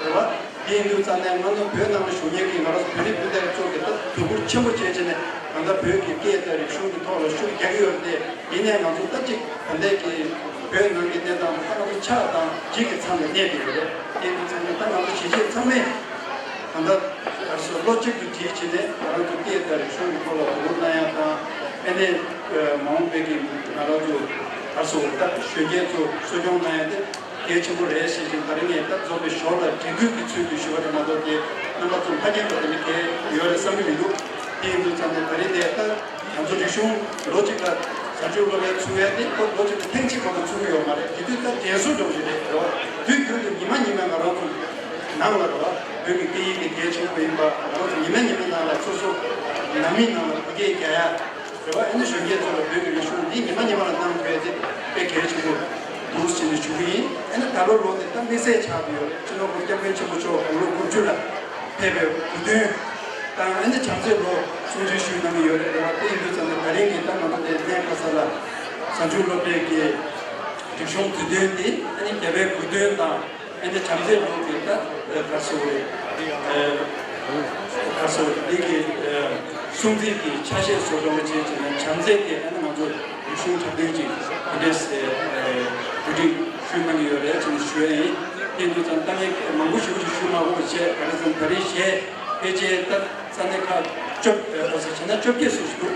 རེད་བ། དེ་ཡིན་དུས་ཙང་ནས་ང་ཚོ་བོད་ནང་ལ་བཞུགས་མཁན་གྱི་ང་རང་ཚོ་བོད་རིགས་སྤུན་ཟླ་ཚོ་གིས་ད་དོ་ཁུར་ཆེན་པོ་བྱས་བྱས་ནས་ད་ལྟ་བོད་ཀྱི་སྐད་དང་རིག་གཞུང་གི་ཐོག་ལ་ཤུགས་རྒྱག་གི་ཡོད་རེད་དེ། ཡིན་ནའི་ང་ཚོ་ད་ཅིག་ད་ལྟའི་གི་བོད་ནང་གི་གནས་སྟངས་ད་ང་ཚོ་ཆགས་སྡང་འཇིགས་ཀྱི་མཚམས་ལ་གནས་བསྡད་ཡོད་རེད། དེ་ཡིན་དུས་ཙང་ནས་ད་ང་ཚོ་གཞིས་བྱེས་ཚང་མས་ད་ལྟ་ག་རེ་ཟེར་བློ་གཅིག་ཏུ་བསྒྲིལ་བྱས་ནས་ང་རང་ཚོ་སྐད་དང་རིག་གཞུང་གི་ཐོག་ལ་དོ་ཁུར་གནང་ཡ་དང་། ཨ་ནི་མ་འོངས་པའི་གི་ང་རང་ཚོ་ག་རེ་ཟེར་ད་གཞོན་སྐྱེས་ཚོ་གསོ་སྐྱོང་གནང་ཡ་དེ་ གལ་ཆེན་པོ་རེད་ཞེས་ཀྱང་ད་རིང་ངས་ད་རྫོགས་པའི་ཞོར་ལ་དྲན་སྐུལ་གྱི་ཚུལ་དུ་ཞུ་བ་རེད་མ་གཏོགས་ཏེ་རྣམ་པ་ཚོ་ཕ་རྒན་པ་དེ་འདྲ་གལ་ཡོད་རེད་བསམ་གྱི་མི་འདུག་དེ་ཡིན་དུས་ཙང་ནས་ད་རིང་དེ་ད་ང་ཚོ་རིག་གཞུང་ལོ་གཅིག་ལ་བྱང་ཆུབ་སློབ་གྲྭའི་ཚུགས་ཡས་དེ་ཁོ་ལོ་གཅིག་ལ་ཐེངས་གཅིག་མ་གཏོགས་ཚུགས་ཀྱི་ཡོད་མ་རེད། དེ་དུས་ད་དྲན་གསོ་འདྲ་བོ་ཞིག་རེད་རེད་བ། དུས་རྒྱུན་དུ་ཉི་མ་ཉི་མ་ང་རང་ཚོ་ནང་ལ་རེད་བ། བོད་ཀྱི་སྐད་ཡིག་དེ་གལ་ཆེན་པོ་ཡིན་པ་ང་རང་ཚོ་ཉི་མ་ཉི་མའི་ནང་ལ་སོ་སོ་ནང་མིའི་ནང་ལ་བོད་སྐད་རྒྱག་ཡ། རེད་བ། ཨ་ནི་གཞོན་སྐྱེས་ཚོ་ལ་བོད་ཀྱི་རིག་གཞུང་འདི་ཉི་མ་ཉི་མ་ལ་གནང་དགོས་དེ་དཔེ་གལ་ཆེན་པོ་འདུག་ཟེར་ནས་ཞུ་གི་ཡིན། ཨ་ནི་ད་ལོ་ལོ་དེ་ད་དམིགས་བསལ་ཆགས་ཀྱི་ཡོད་རེད། སྤྱི་ནོར་༸གོང་ས་༸སྐྱབས་མགོན་ཆེན་པོ་མཆོག་དགུང་ལོ་དགུ་བཅུ་ལ་ཕེབས་པའི་དགུང་སྟོན་དང་ཨ་ནི་བྱམས་བརྩེའི་ལོ་སྲུང་བརྩི་ཞུས་གནང་གི་ཡོད་རེད། རེད་བ། དེ་ཡིན་དུས་ཙམ་ནས་ད་རིང་གི་ད་ང་ཚོ་དེ་གནས་ཁ་ས་ལ་བྱང་ཆུབ་སློབ་གྲྭའི་གི་རིག་གཞུང་དུས་སྟོན་དེ་ཨ་ནི་རྒྱལ་བའི་དགུང་སྟོན་དང་། ཨ་ནི་བྱམས་བརྩེའི་ལོ་དེ་ད་ག་རེ་ཟེར་དགོས་རེད། ག་རེ་ཟེར་དགོས་རེད། འདི་གི་སྲུང་བརྩི་གི་ཆ་ཤས་བཟོ་འདྲ་བོ་བྱས་བྱས་ནས་བྱམས་བརྩེ་དེ་ཨ་ནི་ང་ཚོ་རིག་གཞུང་འཁྲབ་སྟོན་ཅིག་དེ་འདྲས་གོ་སྒྲིག་ཞུས་གནང་གི་ཡོད་རེད་ཅེས་ཞུ་ཡ་ཡིན། དེ་ཡིན་དུས་ཙང་ད་ངས་མང་པོ་ཞེ་པོ་ཅིག་ཞུ་མ་དགོས་པ་བྱས། ག་རེ་ཟེར་ན་ད་རེས་གཞས་ཕལ་ཆེར་ད་ས་གནས་ཁག་བཅོ་ལྔ་ཟེར་བྱས་ན་བཅོ་བརྒྱད་ཙམ་ཞིག་འདུག་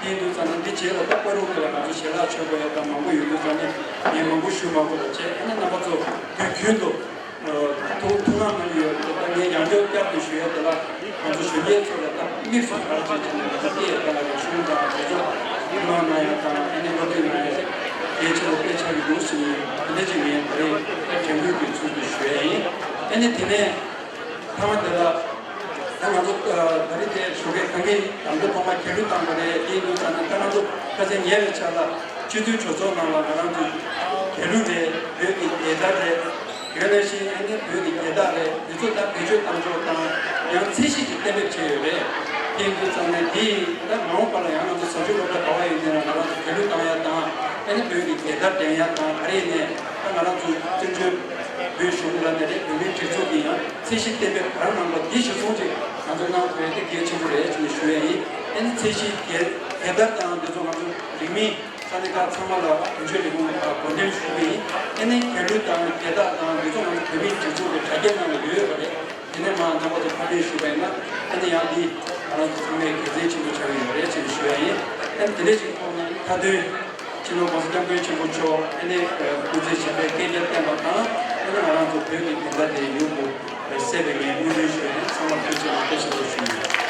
དེ་ཡིན་དུས་ཙང་ནས་འདི་རྗེས་ལ་ད་བར་དུ་ལ་ང་ཚོ་ཞལ་ལག་མཆོད་དགོས་ཡ་ད་མང་པོ་ཡོད་དུས་ཙང་ནས་ངས་མང་པོ་ཞུ་མ་དགོས་པ་བྱས། ཨ་ནི་རྣམ་པ་ཚོ་དུས་རྒྱུན་དུ་ཐུགས་ཐུགས་སྣང་གནང་གི་ཡོད་རེད། ད་ངས་ཡང་བསྐྱར་བསྐྱར་དུ་ཞུ་ཡ་དེ་ལ་ང་ཚོ་གཞོན་སྐྱེས་ཚོ་ལ་ད་དམིགས་སུ་བཀར་བྱས་བྱས་ནས་ང་ཚོ་སྐད་ཡ་ད་ལ་རིག་གཞུང་དང་དེ་ཚོ་ཐུགས་སྣང་གནང་ཡ་དང་ཨ་ནི་སློབ་ཁྲིད་གནང་ཡ་གལ་ཆེ་བོ་དཔེ་ཆགས་ཀྱི་འདུག་ཟེར་ནས་དེ་འདྲ་ཅིག་ངས་ད་རེས་དྲན་སྐུལ་གྱི་ཚུལ་དུ་ཞུ་ཡ་ཡིན། ཨ་ནི་དེ་ནས། མཐའ་མ་དེ་ལ། ད་ང་ཚོ་ད་རེས་དེ་ཞོགས་ཀས་གང་གི་དང་པོ་ཐོག་མ་གྱེས་ལུས་བཏང་བ་རེད། དེ་ཡིན་དུས་ཙང་ནས་ད་ང་ཚོ་ཁ་སང་ཉེ་བའི་ཆར་ལ་སྤྱི་འཐུས་གྲོས་ཚོགས་ནང་ལ་ང་རང་ཚོ་གྱེས་ལུས་རེད། བོད་ཀྱི་རྒྱལ་དར་རེད། ཡོད་ནང་བཞིན་ཨ་ནི་བོད་ཀྱི་རྒྱལ་དར་རེད། དེ་ཚོ་ད་བེད་སྤྱོད་བཏང་ཕྱོགས་དང་ཡང་ཚད་གཞི་ཅིག་གཏན་འབེབས་བྱས་ཡོད་རེད། དེ་ཡིན་དུས་ཙང་ནས་དེ་ད་མ་འོངས་པ་ལ་ཡང་ང་ཚོ་བྱང་ཆུབ་སློབ་གྲྭ་ག་བ་ཡིན་ནའང་ང་རང་ཚོ་གྱེས་ལུས་བཏང་ཡ་དང་ཨ་ནི་བོད་ཀྱི་རྒྱལ་དར་འགྲེང་ཡ་དང་ག་རེ་ཡིན་ནའི་ད་ང་རང་ཚོ་བཙན་བྱོལ་བོད་གཞུང་ལ་ནས་རེད། བོད་མིའི་སྒྲིག་འཛུགས་ཀྱི་ཡང་། ཚད་གཞི་གཏན་འབེབས་ག་རེ་གནང་པ་འདི་གཞིར་བཟུང་ཅིག་ང་ཚོ་གནང་དགོས་དེ་གལ་ཆེན་པོ་རེད་ཅེས་ནས་ཞུ་ཡ་ཡིན། ཨ་ནི་ཚད་གཞི་རྒྱལ་རྒྱལ་དར་དང་འདི་ཚོ་ང་ཚོ་རིང་མིན་ས་གནས་ཁག་ཚང་མ་ལ་དོན་གཅོད་ལས་ཁུངས་ལ་གོ་འདེམས་ཞུ་གི་ཡིན། ཨ་ནི་གྱེས་ལུས་དང་རྒྱལ་དར་དང་འདི་ཚོ་ང་ཚོ་བོད་མིའི་སྒྲིག་འཛུགས་ཀྱི་དྲ་རྒྱའི་ནང་ལ་ཡོད་ཡོད་པ་རེད། དེ་ནས་མ་རྣམ་པ་ཚོ་ཕར་འདྲེན་ཞུས་པ་ཡིན་ན་ཨ་ནི་ཡང་འདི་ང་རང་ཚོ་ཚང་མས་དགེ་མཚན་ཆེན་པོ་ཆགས་ཀྱི་ཡོད་རེད་ཅེས་ཞུ་ཡ་ཡིན། ཨ་ནི་དེ་འདྲ་ཞིག་ཐོག་ནས་མཐའ་དོན། སྤྱི་ནོར་༸གོང་ས་༸སྐྱབས་མགོན་ཆེན་པོ་མཆོག་ཨ་ནི་སྐུ་ཚེ་ཞབས་པད་བསྐལ་བརྒྱར་བརྟན་པ་དང་ཨ་ནི་ང་རང་ཚོ་བོད་ཀྱི་བདེན་མཐའ་དེ་ཡུན་དུ་གསལ་བའི་ངས་སྨོན་འདུན་ཞུ་ཡིན། ཚང་མར་ཐུགས་རྗེ་ཆེ་ཞུ་ཡིན།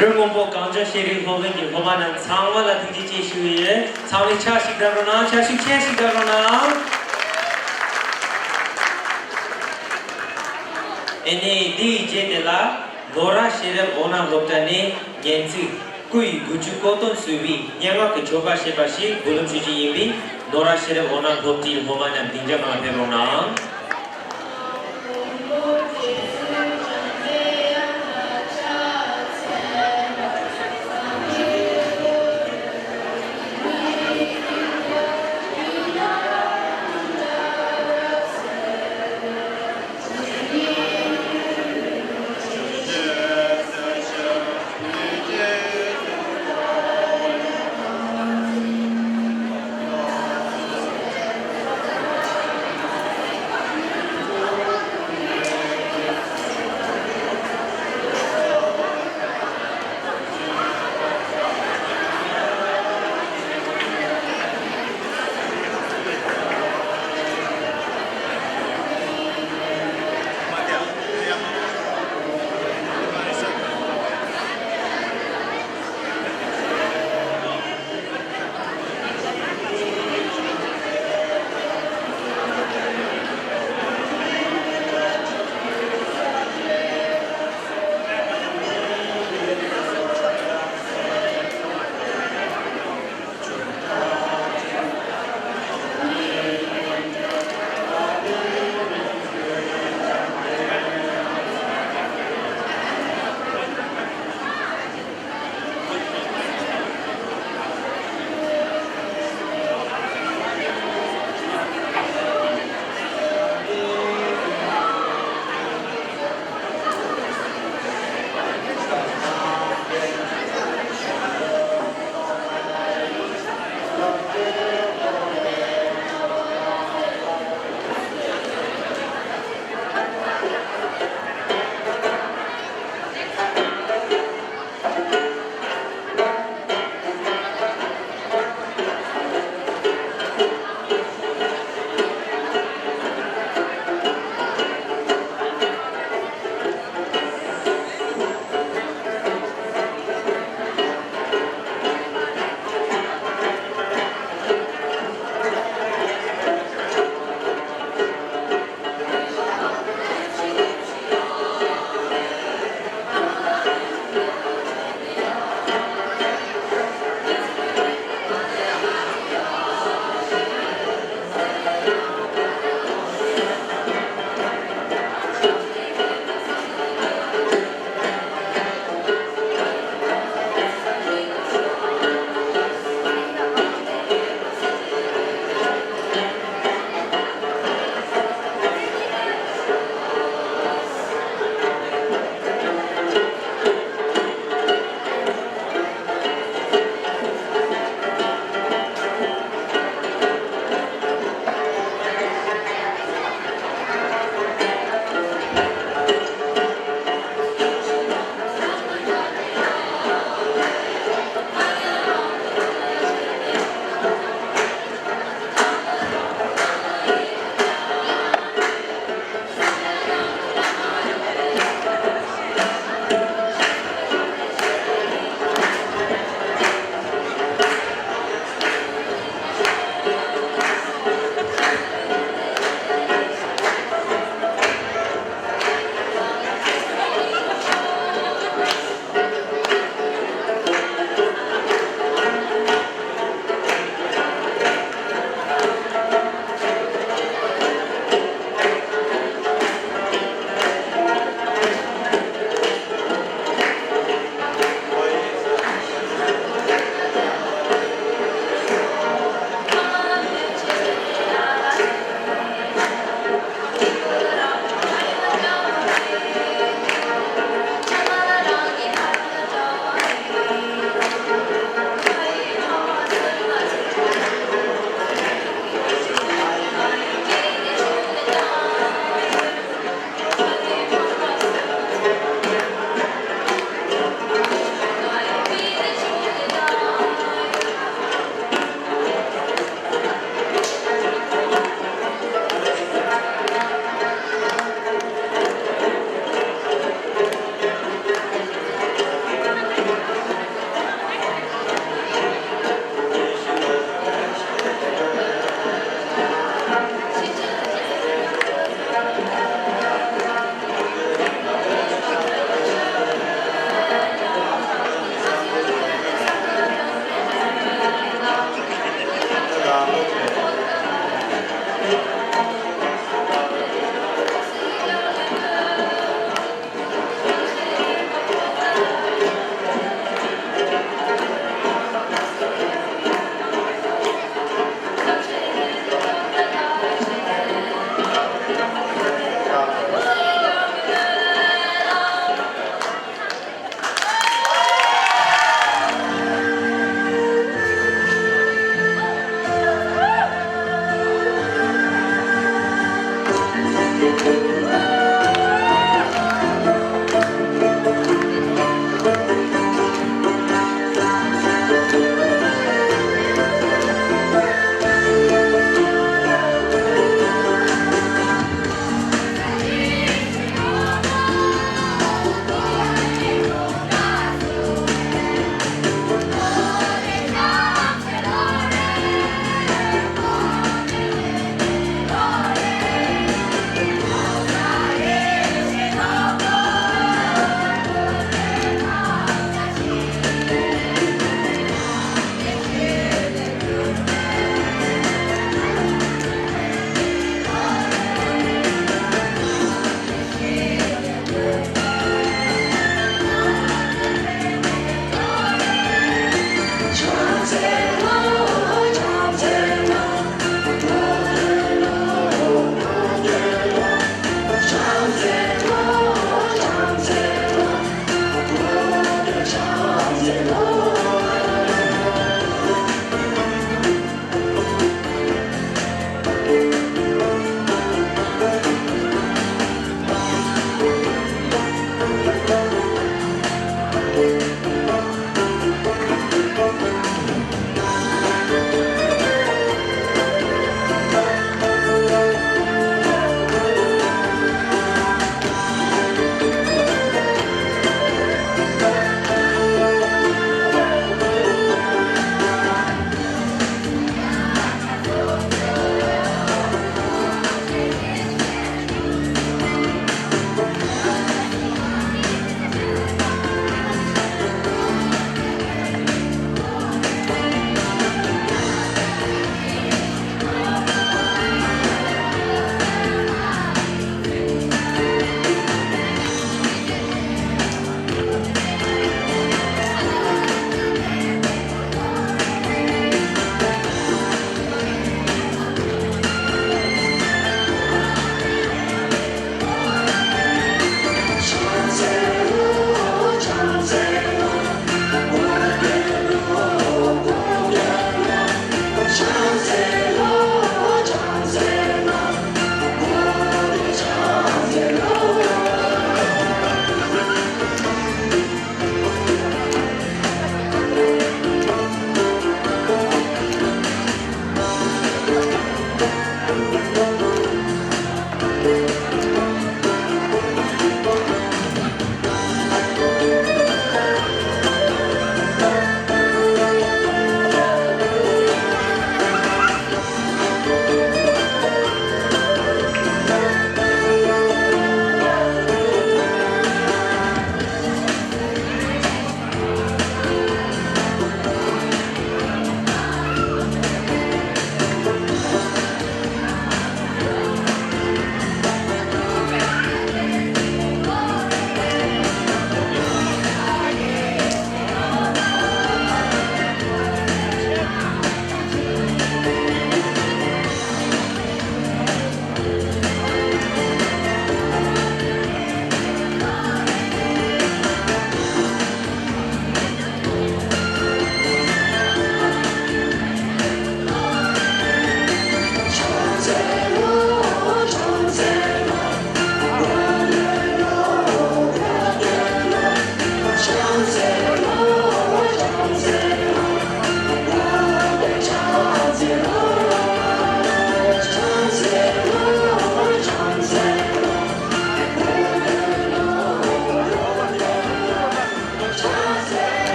རི་སྔོན་པོ་གངས་ལྗོངས་ཤེས་རིག་སློབ་གླིང་གི་སློབ་མ་རྣམས་ཚང་མ་ལ་ཐུགས་རྗེ་ཆེ་ཞུ་ཡི། ཚང་མས་ཕྱག་ཞིག་བརྡབ་རོགས་གནང་། ཕྱག་ཤུགས་ཆེ་ཞིག་བརྡབ་རོགས་གནང་། ཨེ་ནས་འདིའི་རྗེས་དེ་ལ་ནོར་བྲག་ཤེས་རབ་འོད་སྣང་སློབ་གྲྭ་ནས་ཉན་ཚིག་སྐུ་ཡི་དགུ་བཅུ་གོ་སྟོན་གསོལ་བའི་སྙན་ངག་གི་ཆོ་ག་ཞེས་པ་ཞིག་འབུལ་ལམ་ཞུ་རྒྱུ་ཡིན་པས། ནོར་བྲག་ཤེས་རབ་འོད་སྣང་སློབ་གྲྭའི་སློབ་མ་རྣམས་སྡིངས་ཆ་སྒང་ལ་ཕེབས་རོགས་གནང་།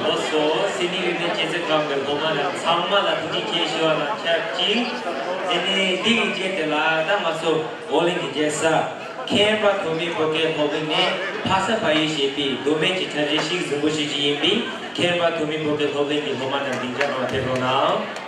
ལགས་སོ། སིཌ་ནི་རིག་གནས་སྤྱི་ཚོགས་ཁང་གི་སློབ་མ་རྣམས་ཚང་མ་ལ་ཐུགས་རྗེ་ཆེ་ཞུ་བ་དང་ཆབས་ཅིག་དེ་ནས་འདི་གི་རྗེས་དེ་ལ་ད་ང་ཚོ་ཨོ་གླིང་གི་རྒྱལ་ས་མཁས་པ་ཐོན་མི་བོད་སྐད་སློབ་གླིང་ནས་ཕ་ས་ཕ་ཡུལ་ཞེས་པའི་མདོ་སྨད་ཀྱི་གྲ་སྒྲིག་ཞིག་གཟིགས་འབུལ་ཞུ་རྒྱུ་ཡིན་པས། མཁས་པ་ཐོན་མི་བོད་སྐད་སློབ་གླིང་གི་སློབ་མ་རྣམས་སྡིངས་ཆ་ནང་ཕེབས་རོགས་གནང་།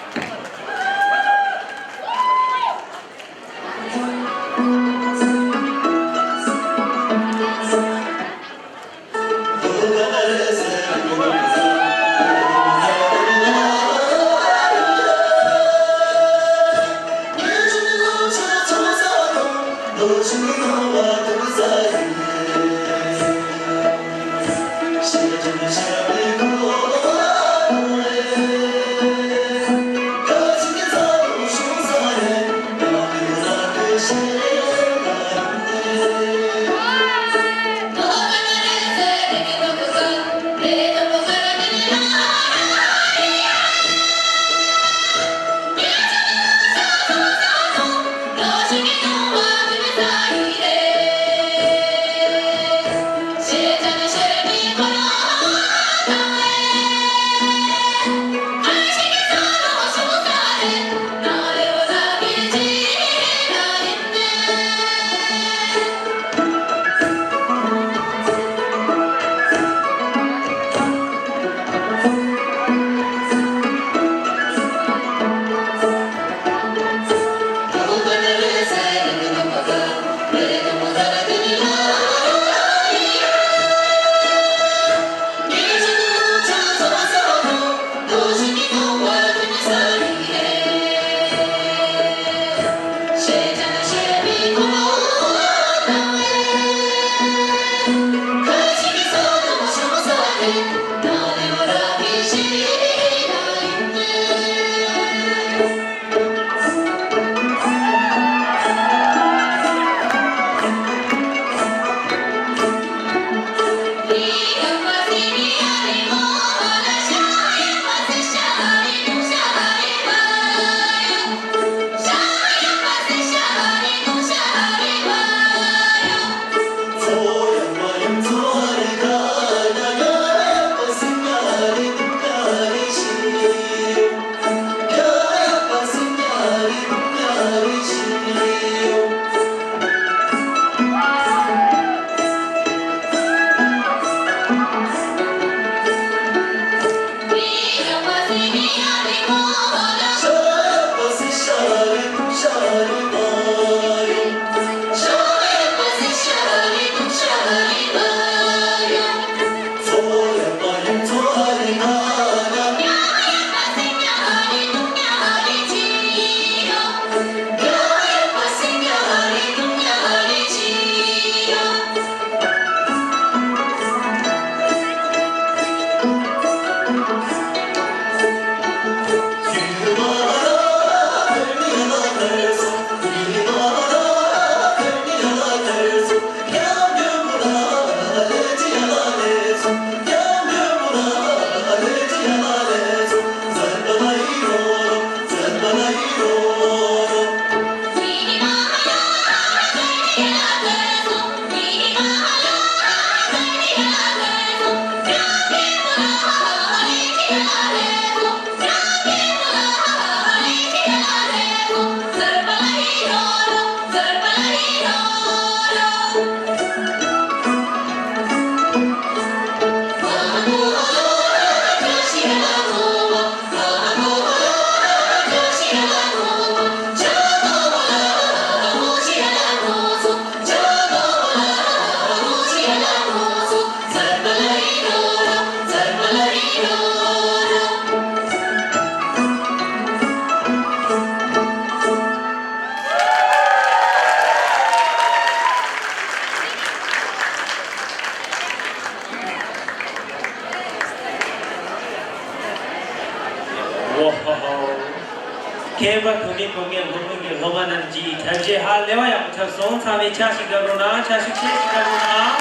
མཁས་པ་དོན་ལྡན་བོད་སྐད་སློབ་གླིང་གི་སློབ་མ་རྣམས་ཀྱིས་འཁྲབ་གཞས་ཧ་ལས་པ་ཡག་པོ་འཁྲབ་སོང་། ཚང་མས་ཕྱག་ཞིག་བརྡབ་རོགས་གནང་། ཕྱག་ཤུགས་ཆེ་ཞིག་བརྡབ་རོགས་གནང་།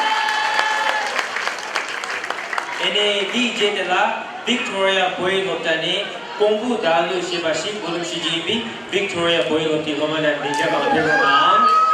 ཨེ་ནས་འདིའི་རྗེས་དེ་ལ་བིག་ཐོ་རི་ཡ་བོད་ཡིག་སློབ་གྲྭ་ནས་ཀོང་པོ་བརྡ་གླུ་ཞེས་པ་ཞིག་འགོ་འཛུགས་ཞུ་རྒྱུ་ཡིན་པས། བིག་ཐོ་རི་ཡ་བོད་ཡིག་སློབ་གྲྭའི་སློབ་མ་རྣམས་སྡིངས་ཆ་སྒང་ལ་ཕེབས་རོགས་གནང་།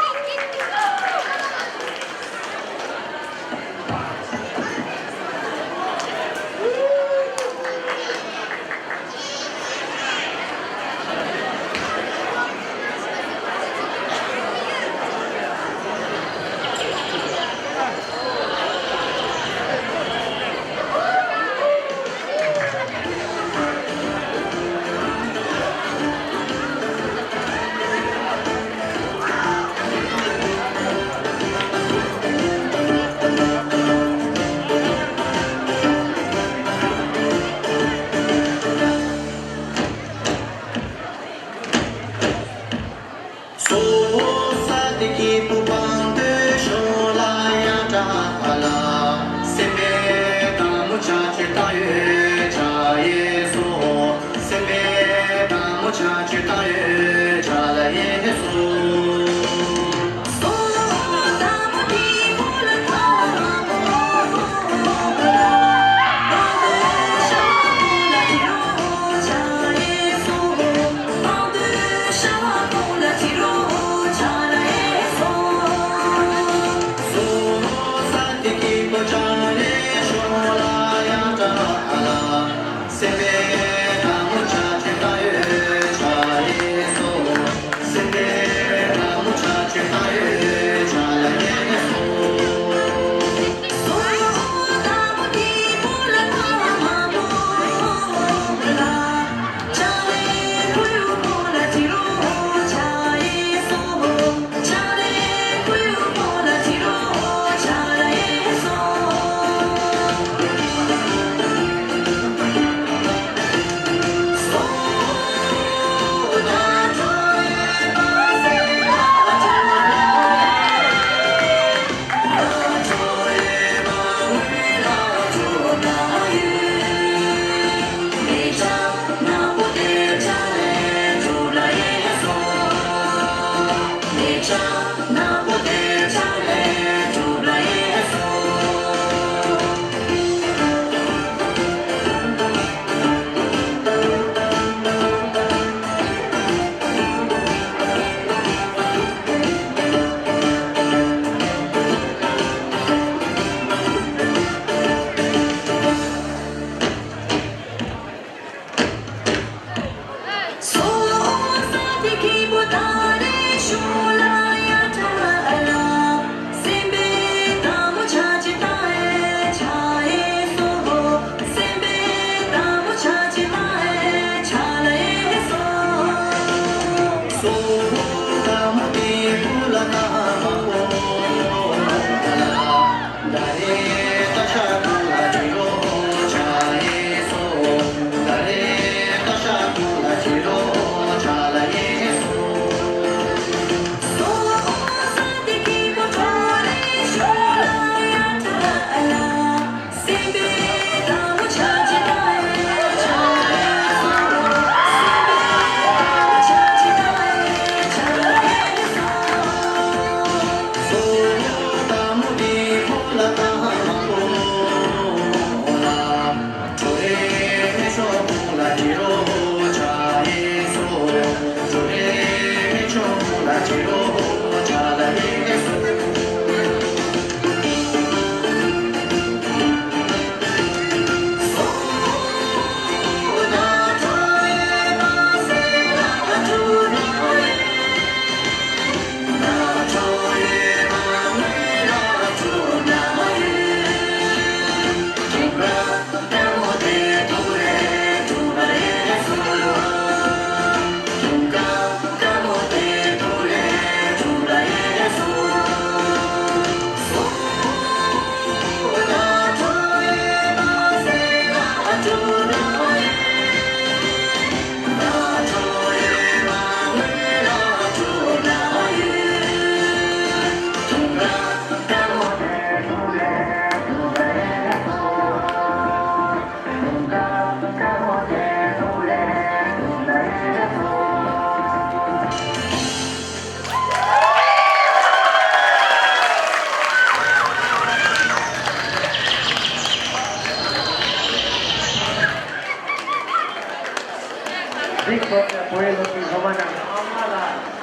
བོད་ཀྱི་སློབ་གྲྭའི་སློབ་མ་རྣམས་ཚང་མ་ལ་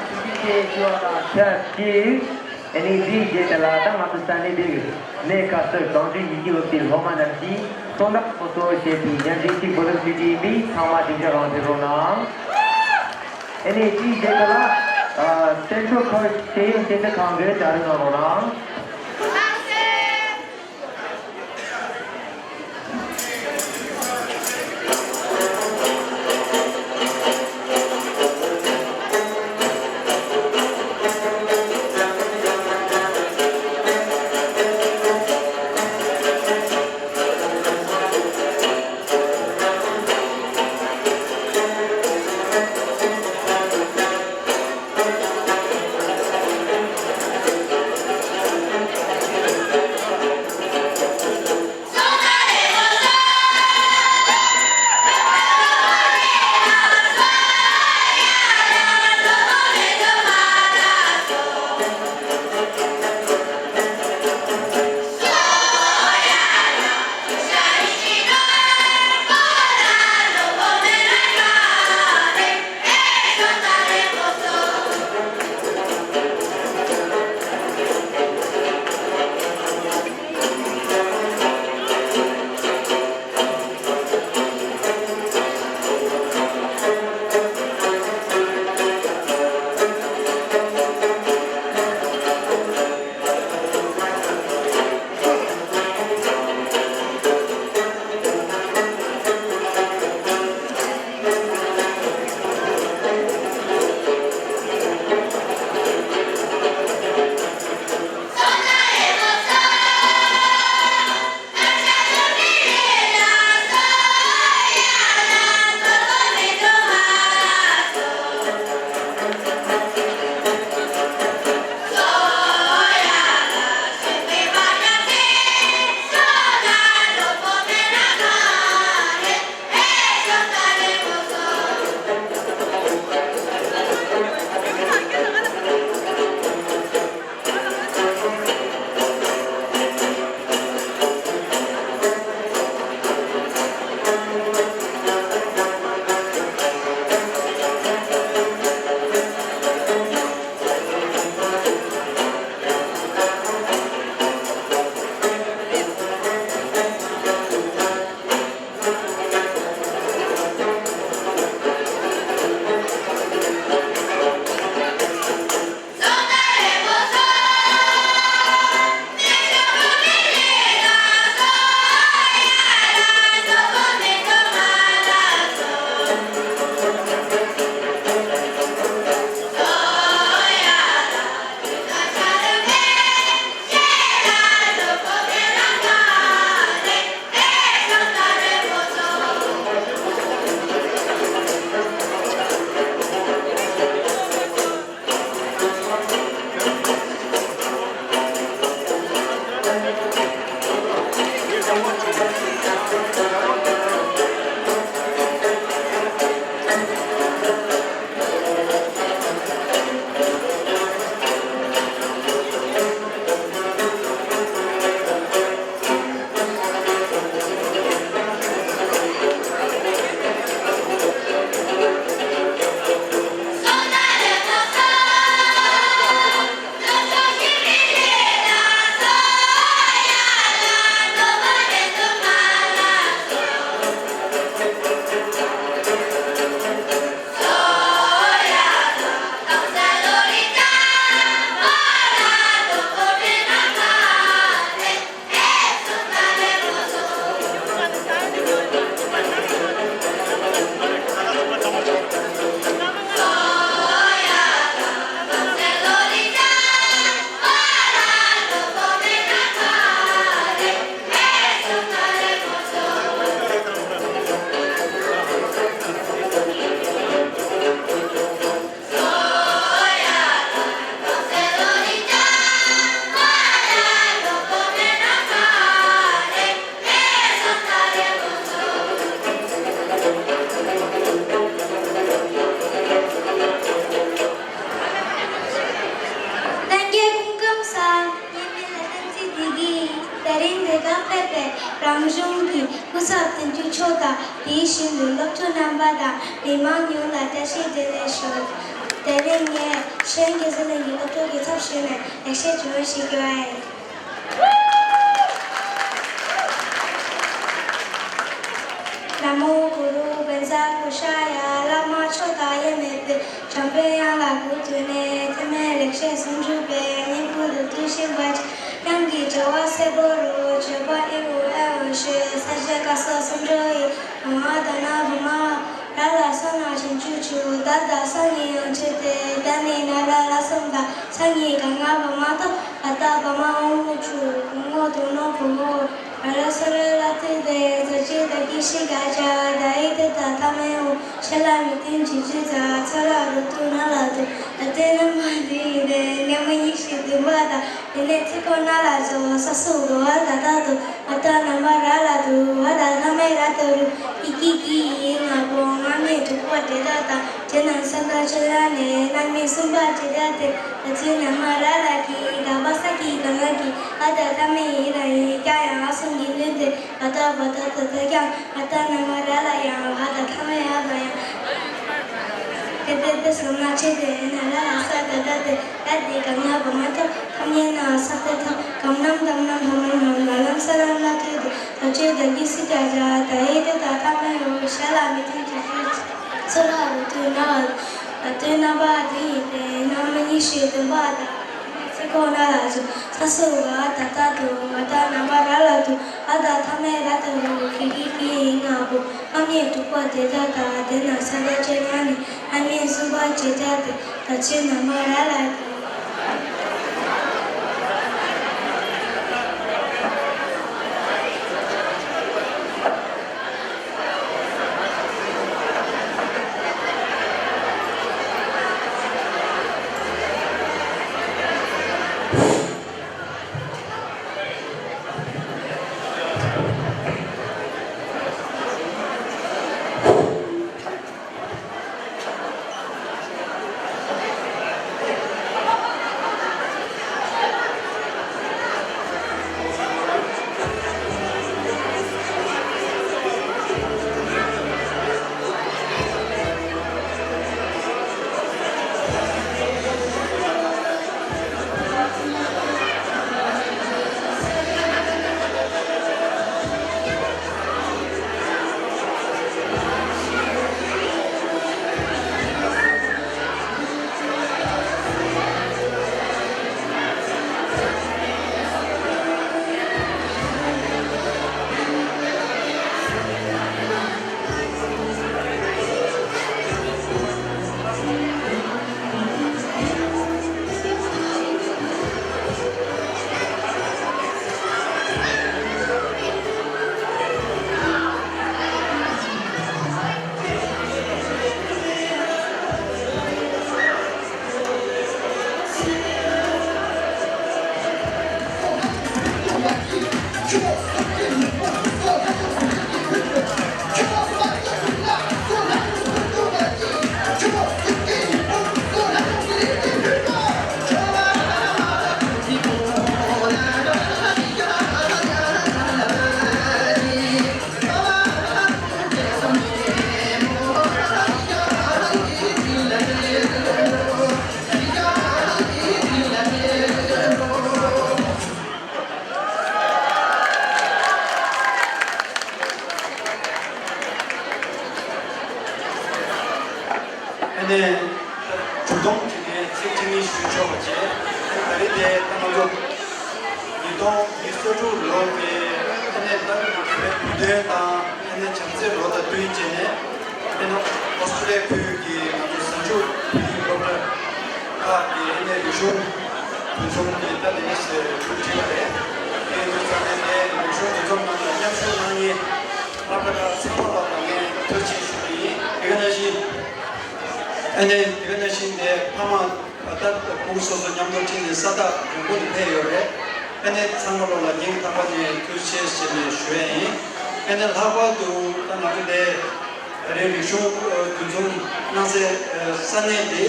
ཐུགས་རྗེ་ཆེ་ཞུ་བ་དང་ཆབས་ཅིག་ཨ་ནི་འདིའི་རྗེས་དེ་ལ་ད་ང་ཚོ་ས་གནས་འདིའི་གནས་ཁ་སར་གངས་ལྗོངས་ཡིག་རྒྱུགས་སློབ་གྲྭའི་སློབ་མ་རྣམས་ཀྱིས་གསོལ་འདེབས་སྐོར་སོགས་བྱེད་པའི་སྙན་སྒྲོན་གཅིག་པུ་ལ་ཞུ་རྒྱུ་ཡིན་པས་ཚང་མ་སྡིངས་ཆ་རང་ཕེབས་རོགས་གནང་། ཨ་ནི་དེའི་རྗེས་དེ་ལ་ཨ་སེན་ཊྲལ་ཁོ་རེཇ་ཤེས་ཡོན་སྐྱིད་སྡུག་ཁང་གིས་གྲ་སྒྲིག་གནང་རོགས་གནང་། ལྷན་རྒྱས་སྐུ་ཁམས་བཟང་། ངའི་མིང་ལ་བསྟན་འཛིན་བདེ་སྐྱིད་ཡིན། དེ་རིང་འདི་གར་ཕེབས་པའི་རང་གཞུང་གི་སྐུ་ཚབ་དོན་གཅོད་མཆོག་དང་ དེའི་ཤུལ་དུ་སློབ་ཕྲུག་རྣམ་པ་དང་མི་མང་ཡོངས་ལ་བཀྲ་ཤིས་བདེ་ལེགས་ཞུ། དེ་རིང་ངས་ཤེས་ཡོན་དགེ་རྩ་གླིང་གི་སློབ་ཕྲུག་གི་ཚབ་ཞུས་ནས་ལེགས་བཤད་ཅིག་ཞུ་གི་ཡིན། ན་མོ་གུ་རུ་བཛྲ་གུ་ཤ་ཡ། བླ་མ་མཆོག་དང་དབྱེར་མེད་པའི། འཇམ་དཔལ་དབྱངས་ལ་གུས་བཏུད་ནས། ཐོགས་མེད་ལེགས་བཤད་སུམ་ཅུ་པའི། སྙིང་ཁུང་དུ་བཏུད་ཤིང་བར་གྱི། དབྱངས་ཀྱི་བྱ་བ་གསལ་པོ་རུ། བརྗོད་པ་ཨེ་འུ་ཨེ་འོ་ཞེས། ས་བཅད་བཀའ་སོགས་སུམ་ཅུ་ཡི། བ་མ་དྷ་ན་བ་མ་བ། ར་ལ་ས་ན་བྱང་ཆུབ་ཕྱོགས། ད་དང་ས་གཉིས་ཡང་ཆོས་ཏེ། ད་ནི་ན་ར་ལ་གསུམ་དང་། ས་གཉིས་ག་ང་བ་མ་ཐོ། བ་ད་བ་མ་འོག་མིན་ཆུ། གོང་འོག་དོན་ནོ་གོང་འོག་ར་ལ་ས་ར་ལ་ཏི་དེ། ཛ་ཅི་ད་གི་ཤི་ག་ཇ། ད་ཨི་ཏི་ད་ཐ་མའི་འོ། ཤ་ལ་མི་ཏིན་ཇི་ཇི་ཛ། ཚ་ལ་རུ་ཏུ་ན་ལ་ཏུ། ད་ཏེ་ན་མ་དི་དེ། ན་མ་གཉིས་ཤིག་དུ་བ་ད། དེ་ནས་ཚིག་གོ་ན་ལ་ཛོ། ས་སུ་གོ་བ་ད་ད་དུ། བ་ད་ན་མ་ར་ལ་དུ། བ་ད་ཐ་མའི་ར་ཏུ་རུ། ཀི་ཀི་ཀི་ཡི་ང་བོ། ང་མི་དྲུག་པོ་དེ་ད་ད། དེ་ན་ས་ད་ཆ་ལ་ནས། ན་མི་གསུམ་པ་དེ་ད་དེ། ད་ཚུ་ན་མ་ར་ལ་གི། ད་བ་ས་གི་ག་ང་གི། ཨ་ད་ཐ་མའི་ཡི་ལ་ཡི། ཀྱ་ཡང་ཨ་གསུམ་གི་ལུས་ཏེ། བ་ད་བ་ད་ད་ད་ཀྱང་། བ་ད་ན་མ་ར་ལ་ཡང་། བ་ད་ཐ་མའི་ཨ་ད་ཡང་། དེ་དེ་དེ་སོང་ན་ཆེ་དེ་ན་ར་ལ་ས་ད་ད་དེ། ད་དེ་ག་ང་བ་མ་ཐོ། ཐ་མའི་ན་ས་དེ་ཐོ། གམ་ནམ་དམ་ནམ་བ་མ་ནམ། ལ་ལམ་ས་ལམ་ལ་ཏེ་དེ། ད་ཅི་ད་གི་སི་ད་ཇ། ད་ཨི་ཏི་ད་ཐ་མའི་འོ། ཤ་ལ་མི་ཏིན་ཇི་ཇི། ཚ་ལ་རུ་ཏུ་ན་ལ། ད་ཏེ་ན་བ་དི་ཡི་དེ། ན་མ་གཉིས་ཤིག་དུ་བ་ད། ཚིག་གོ་ན་ལ་ཛོ། ས་སུ་ག་ད་ད་དུ། བ་ད་ན་མ་ར་ལ་དུ། ཨ་ད་ཐ་མའི་ར་ཏུ་རུ། ཀི་ཀི་ཀི་ཡི་ང་བོ། ཨ་མྱེས་དྲུག་པ་དེ་ད་ད། དེ་ན་ས་ད་ཅེ་ན་ནི། ཨ་མྱེས་གསུམ་པ་ཅེ་ད་དེ། ད་ཚུ་ན་མ་ར་ལ་གི། ཨ་ནི། གྲུབ་སྟོན་གྱི་ནས་ཚིག་ཐེངས་གཉིས་ཞུ་ཆོག་པ་བྱས། ཨ་ནི་ད་རེས་དེ་ད་ང་ཚོ་ཉིས་སྟོང་ཉི་ཤུ་རྩ་དྲུག་ལོ་དེ་ཨ་ནི་ད་བོད་དོན་དང་ཨ་ནི་བྱམས་བརྩེའི་ལོ་དང་བསྟུན་བྱས་ནས་ཨ་ནི་ཨོ་སི་ཀྲི་ལི་ཡ་ཁུལ་གྱི་ང་ཚོ་གཟའ་མཇུག་བོད་ཡིག་སློབ་གྲྭ་ཁག་གི་ཨ་ནི་རིག་གཞུང་འདུ་འཛོམས་ཀྱི་ད་དེ་ནས་གྲུབ་འབྲས་རེད། དེ་ཡིན་དུས་ཙང་ནས་དེ་རིག་གཞུང་འདུ་འཛོམས་ནང་ལ་མཉམ་ཞུགས་གནང་མཁན་སློབ་གྲྭ་ཁག་ཚང་མ་ལ་ལ་ངས་ཐུགས་རྗེ་ཆེ་ཞུ་གི་ཡིན། དེ་ག་ནང་བཞིན། ཨ་ནི་དེ་ག་ནང་བཞིན་དེ་ཕ་མ་ད་ལྟ་ཁོང་སོ་སོ་མཉམ་དུ་ཁྲིད་ནས་ས་ཐག་རིང་པོ་ནས་ཕེབས་ཡོད་རེད། ཨ་ནི་ཚང་མ་ལོ་ལ་སྙིང་ཐག་པ་ནས་ཐུགས་རྗེ་ཆེ་ཞེས་ནས་ཞུ་ཡ་ཡིན། ཨ་ནི་ལྷག་པར་དུ་ད་ང་ཚོ་འདི་རེད་རིག་གཞུང་འདུ་འཛོམས་གནང་སའི་ས་གནས་འདི་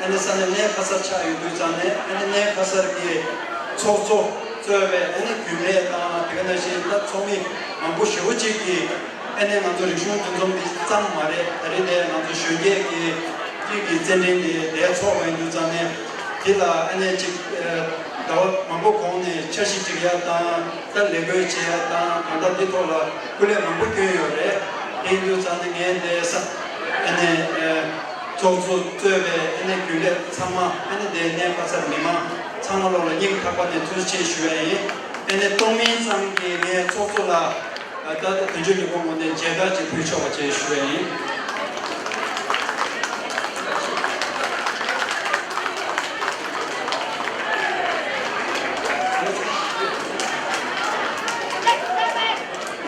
ཨ་ནི་ས་གནས་གནས་ཁ་གསར་ཆགས་ཡོད་དུས་ཙང་ནས་ཨ་ནི་གནས་ཁ་གསར་གྱི་ཚོགས་གཙོ་གཙོས་པའི་ཨ་ནི་རྒྱུན་ལས་དང་དེ་ག་ནང་བཞིན་ད་ཚོགས་མི་མང་པོ་ཞེ་པོ་ཅིག་གིས་ ཨ་ནི་ང་ཚོ་རིག་གཞུང་འདུ་འཛོམས་འདི་ཙམ་མ་རེད། ད་རེས་དེ་ང་ཚོ་གཞོན་སྐྱེས་ཀྱི་སྤྱི་ཀྱི་རྩེད་འགྲན་འདི་དེ་ཚོགས་པ་ཡིན་དུས་ཙང་ནས་འདི་ལ་ཨ་ནི་ཅིག་ཟླ་བ་མང་པོ་གོང་ནས་འཆར་གཞི་སྒྲིག་ཡ་དང་ད་ལས་བགོས་བྱེད་ཡ་དང་གང་ལྟར་འདི་ཐོག་ལ་སྐུ་ལས་མང་པོ་བསྐྱོན་ཡོད་རེད། དེ་ཡིན་དུས་ཙང་ནས་ངས་འདི་ས་ཨ་ནི་ཚོགས་གཙོ་གཙོས་པའི་ཨ་ནི་རྒྱུན་ལས་ཚང་མ་ཨ་ནི་འདི་གནས་ཁ་སར་མི་མང་ཚང་མ་ལོག་ལ་སྙིང་ཐག་པ་ནས་ཐུགས་རྗེ་ཆེ་ཞུ་ཡ་ཡིན། ཨ་ནི་གཏོང་མིན་ཙམ་གྱི་ངས་ཚོགས་གཙོ་ལ། ད་ལྟ་དོན་གཅོད་ལས་ཁུངས་ངོས་ནས་མཇལ་དར་ཅིག་ཕུལ་ཆོག་པ་བཅས་ཞུ་ཡ་ཡིན།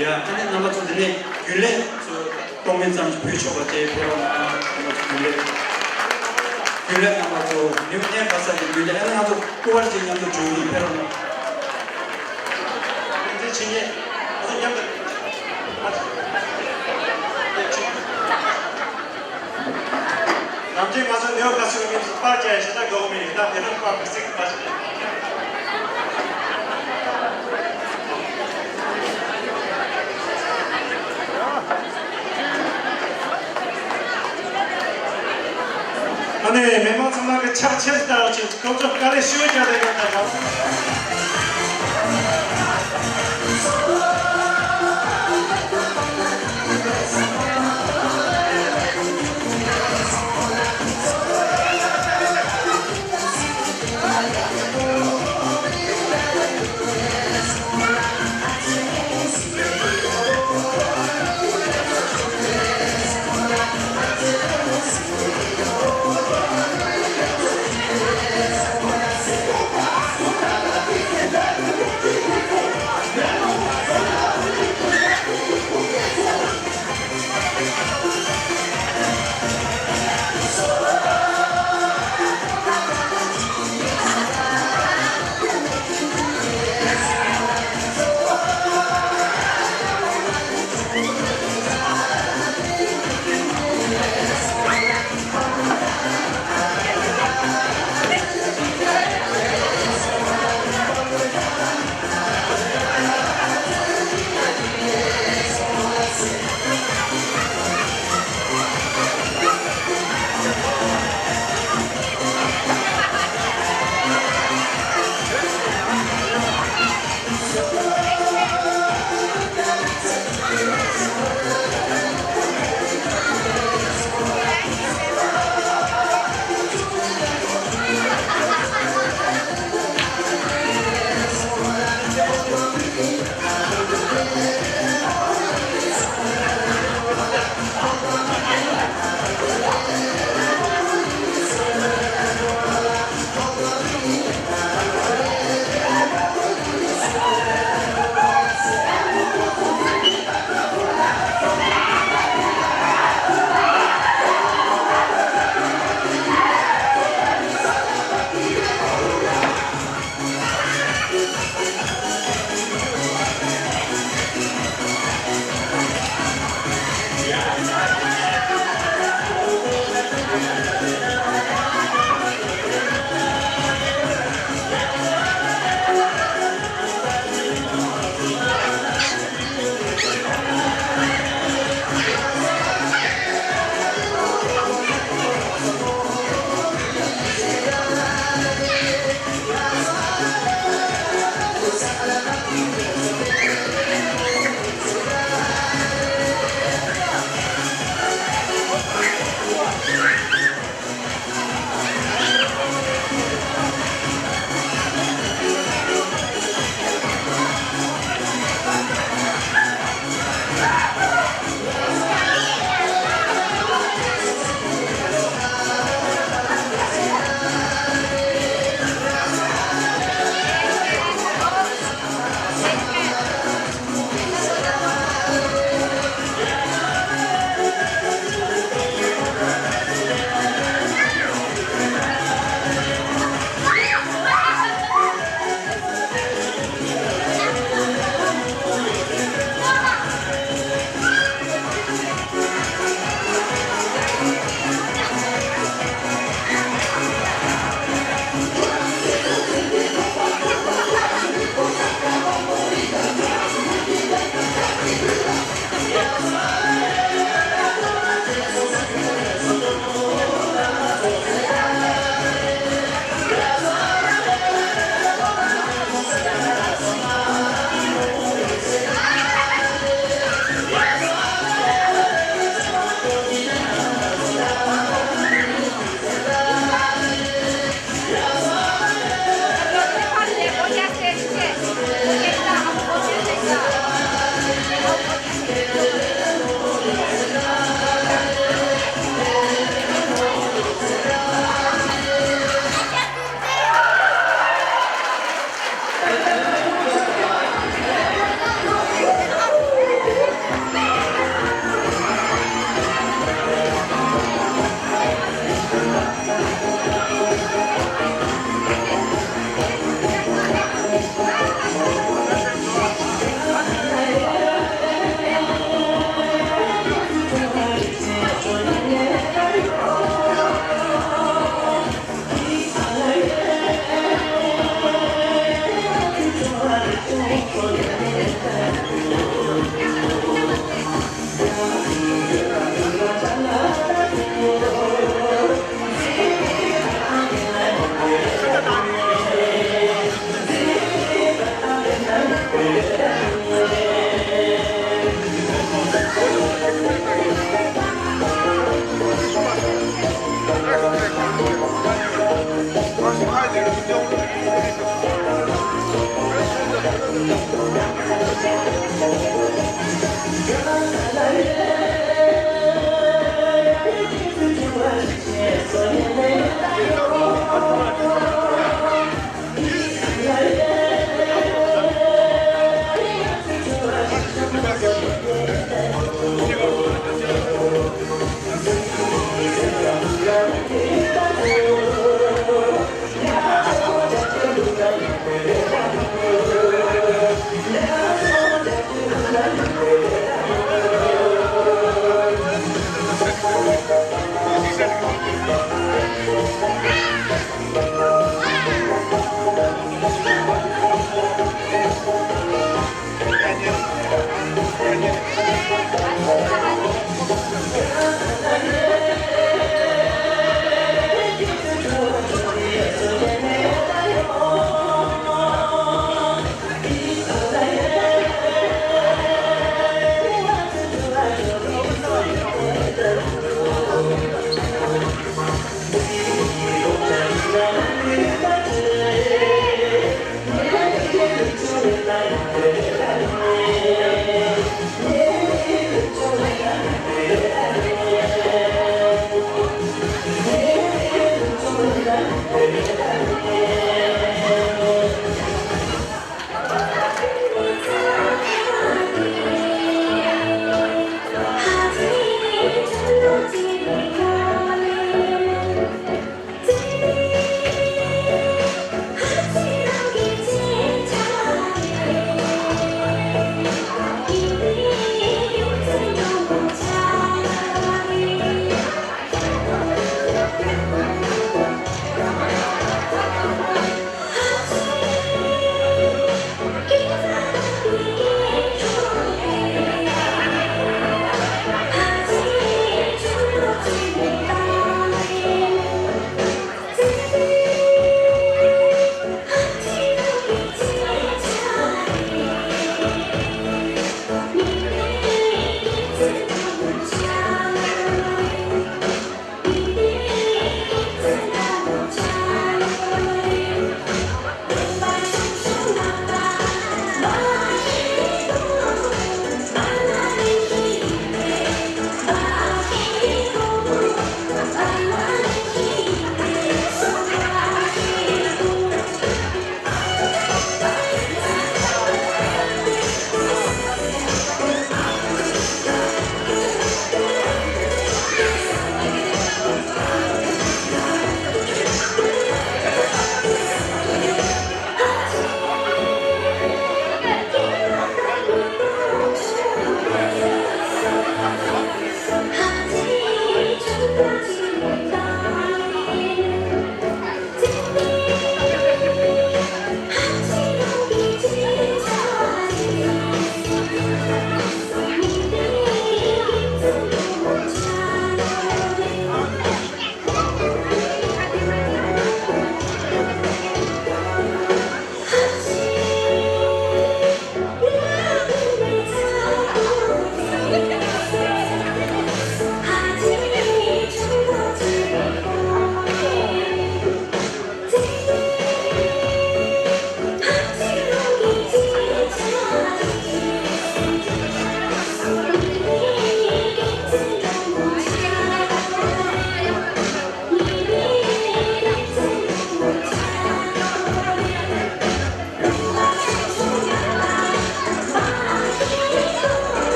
ཡ། ཨ་ནི་རྣམ་པ་ཚོ་འདི་ནས་རྒྱུན་ལས་ཚོ་གཏོང་མིན་ཙམ་ཞིག་ཕུལ་ཆོག་པ་བཅས་ཕེབས་རོགས་གནང་། རྣམ་པ་ཚོ་རྒྱུན་ལས་རྒྱུན་ལས་རྣམ་པ་ཚོ་ནིའུ་ཊན་ག་ས་གི་རྒྱུན་ལས། ཨ་ནི་ང་ཚོ་སྐུ་པར་ཅིག་མཉམ་དུ་བྱུང་ཡིན། ཕེབས་རོགས་གནང་། ནམ་རྒྱུན་ང་ཚོ་ནེའུ་ཁ་སི་གི་མི་ཚོ་པར་རྒྱག་ཡ་ཞེ་དྲག་དགའ་བོ་མེད། ད་དེ་རིང་པར་ག་ཚོད་ཀྱི་པར་ཞིག་རྒྱག་ཨ་ནི་མི་མང་ཚང་མ་གི་ཕྱག་ཆེར་བསྟར་བ་བྱས། སྐུ་ཚབ་དཀའ་ལས་ཞེ་པོ་རྒྱག་བསྡད་ཡོད་ད་ལགས།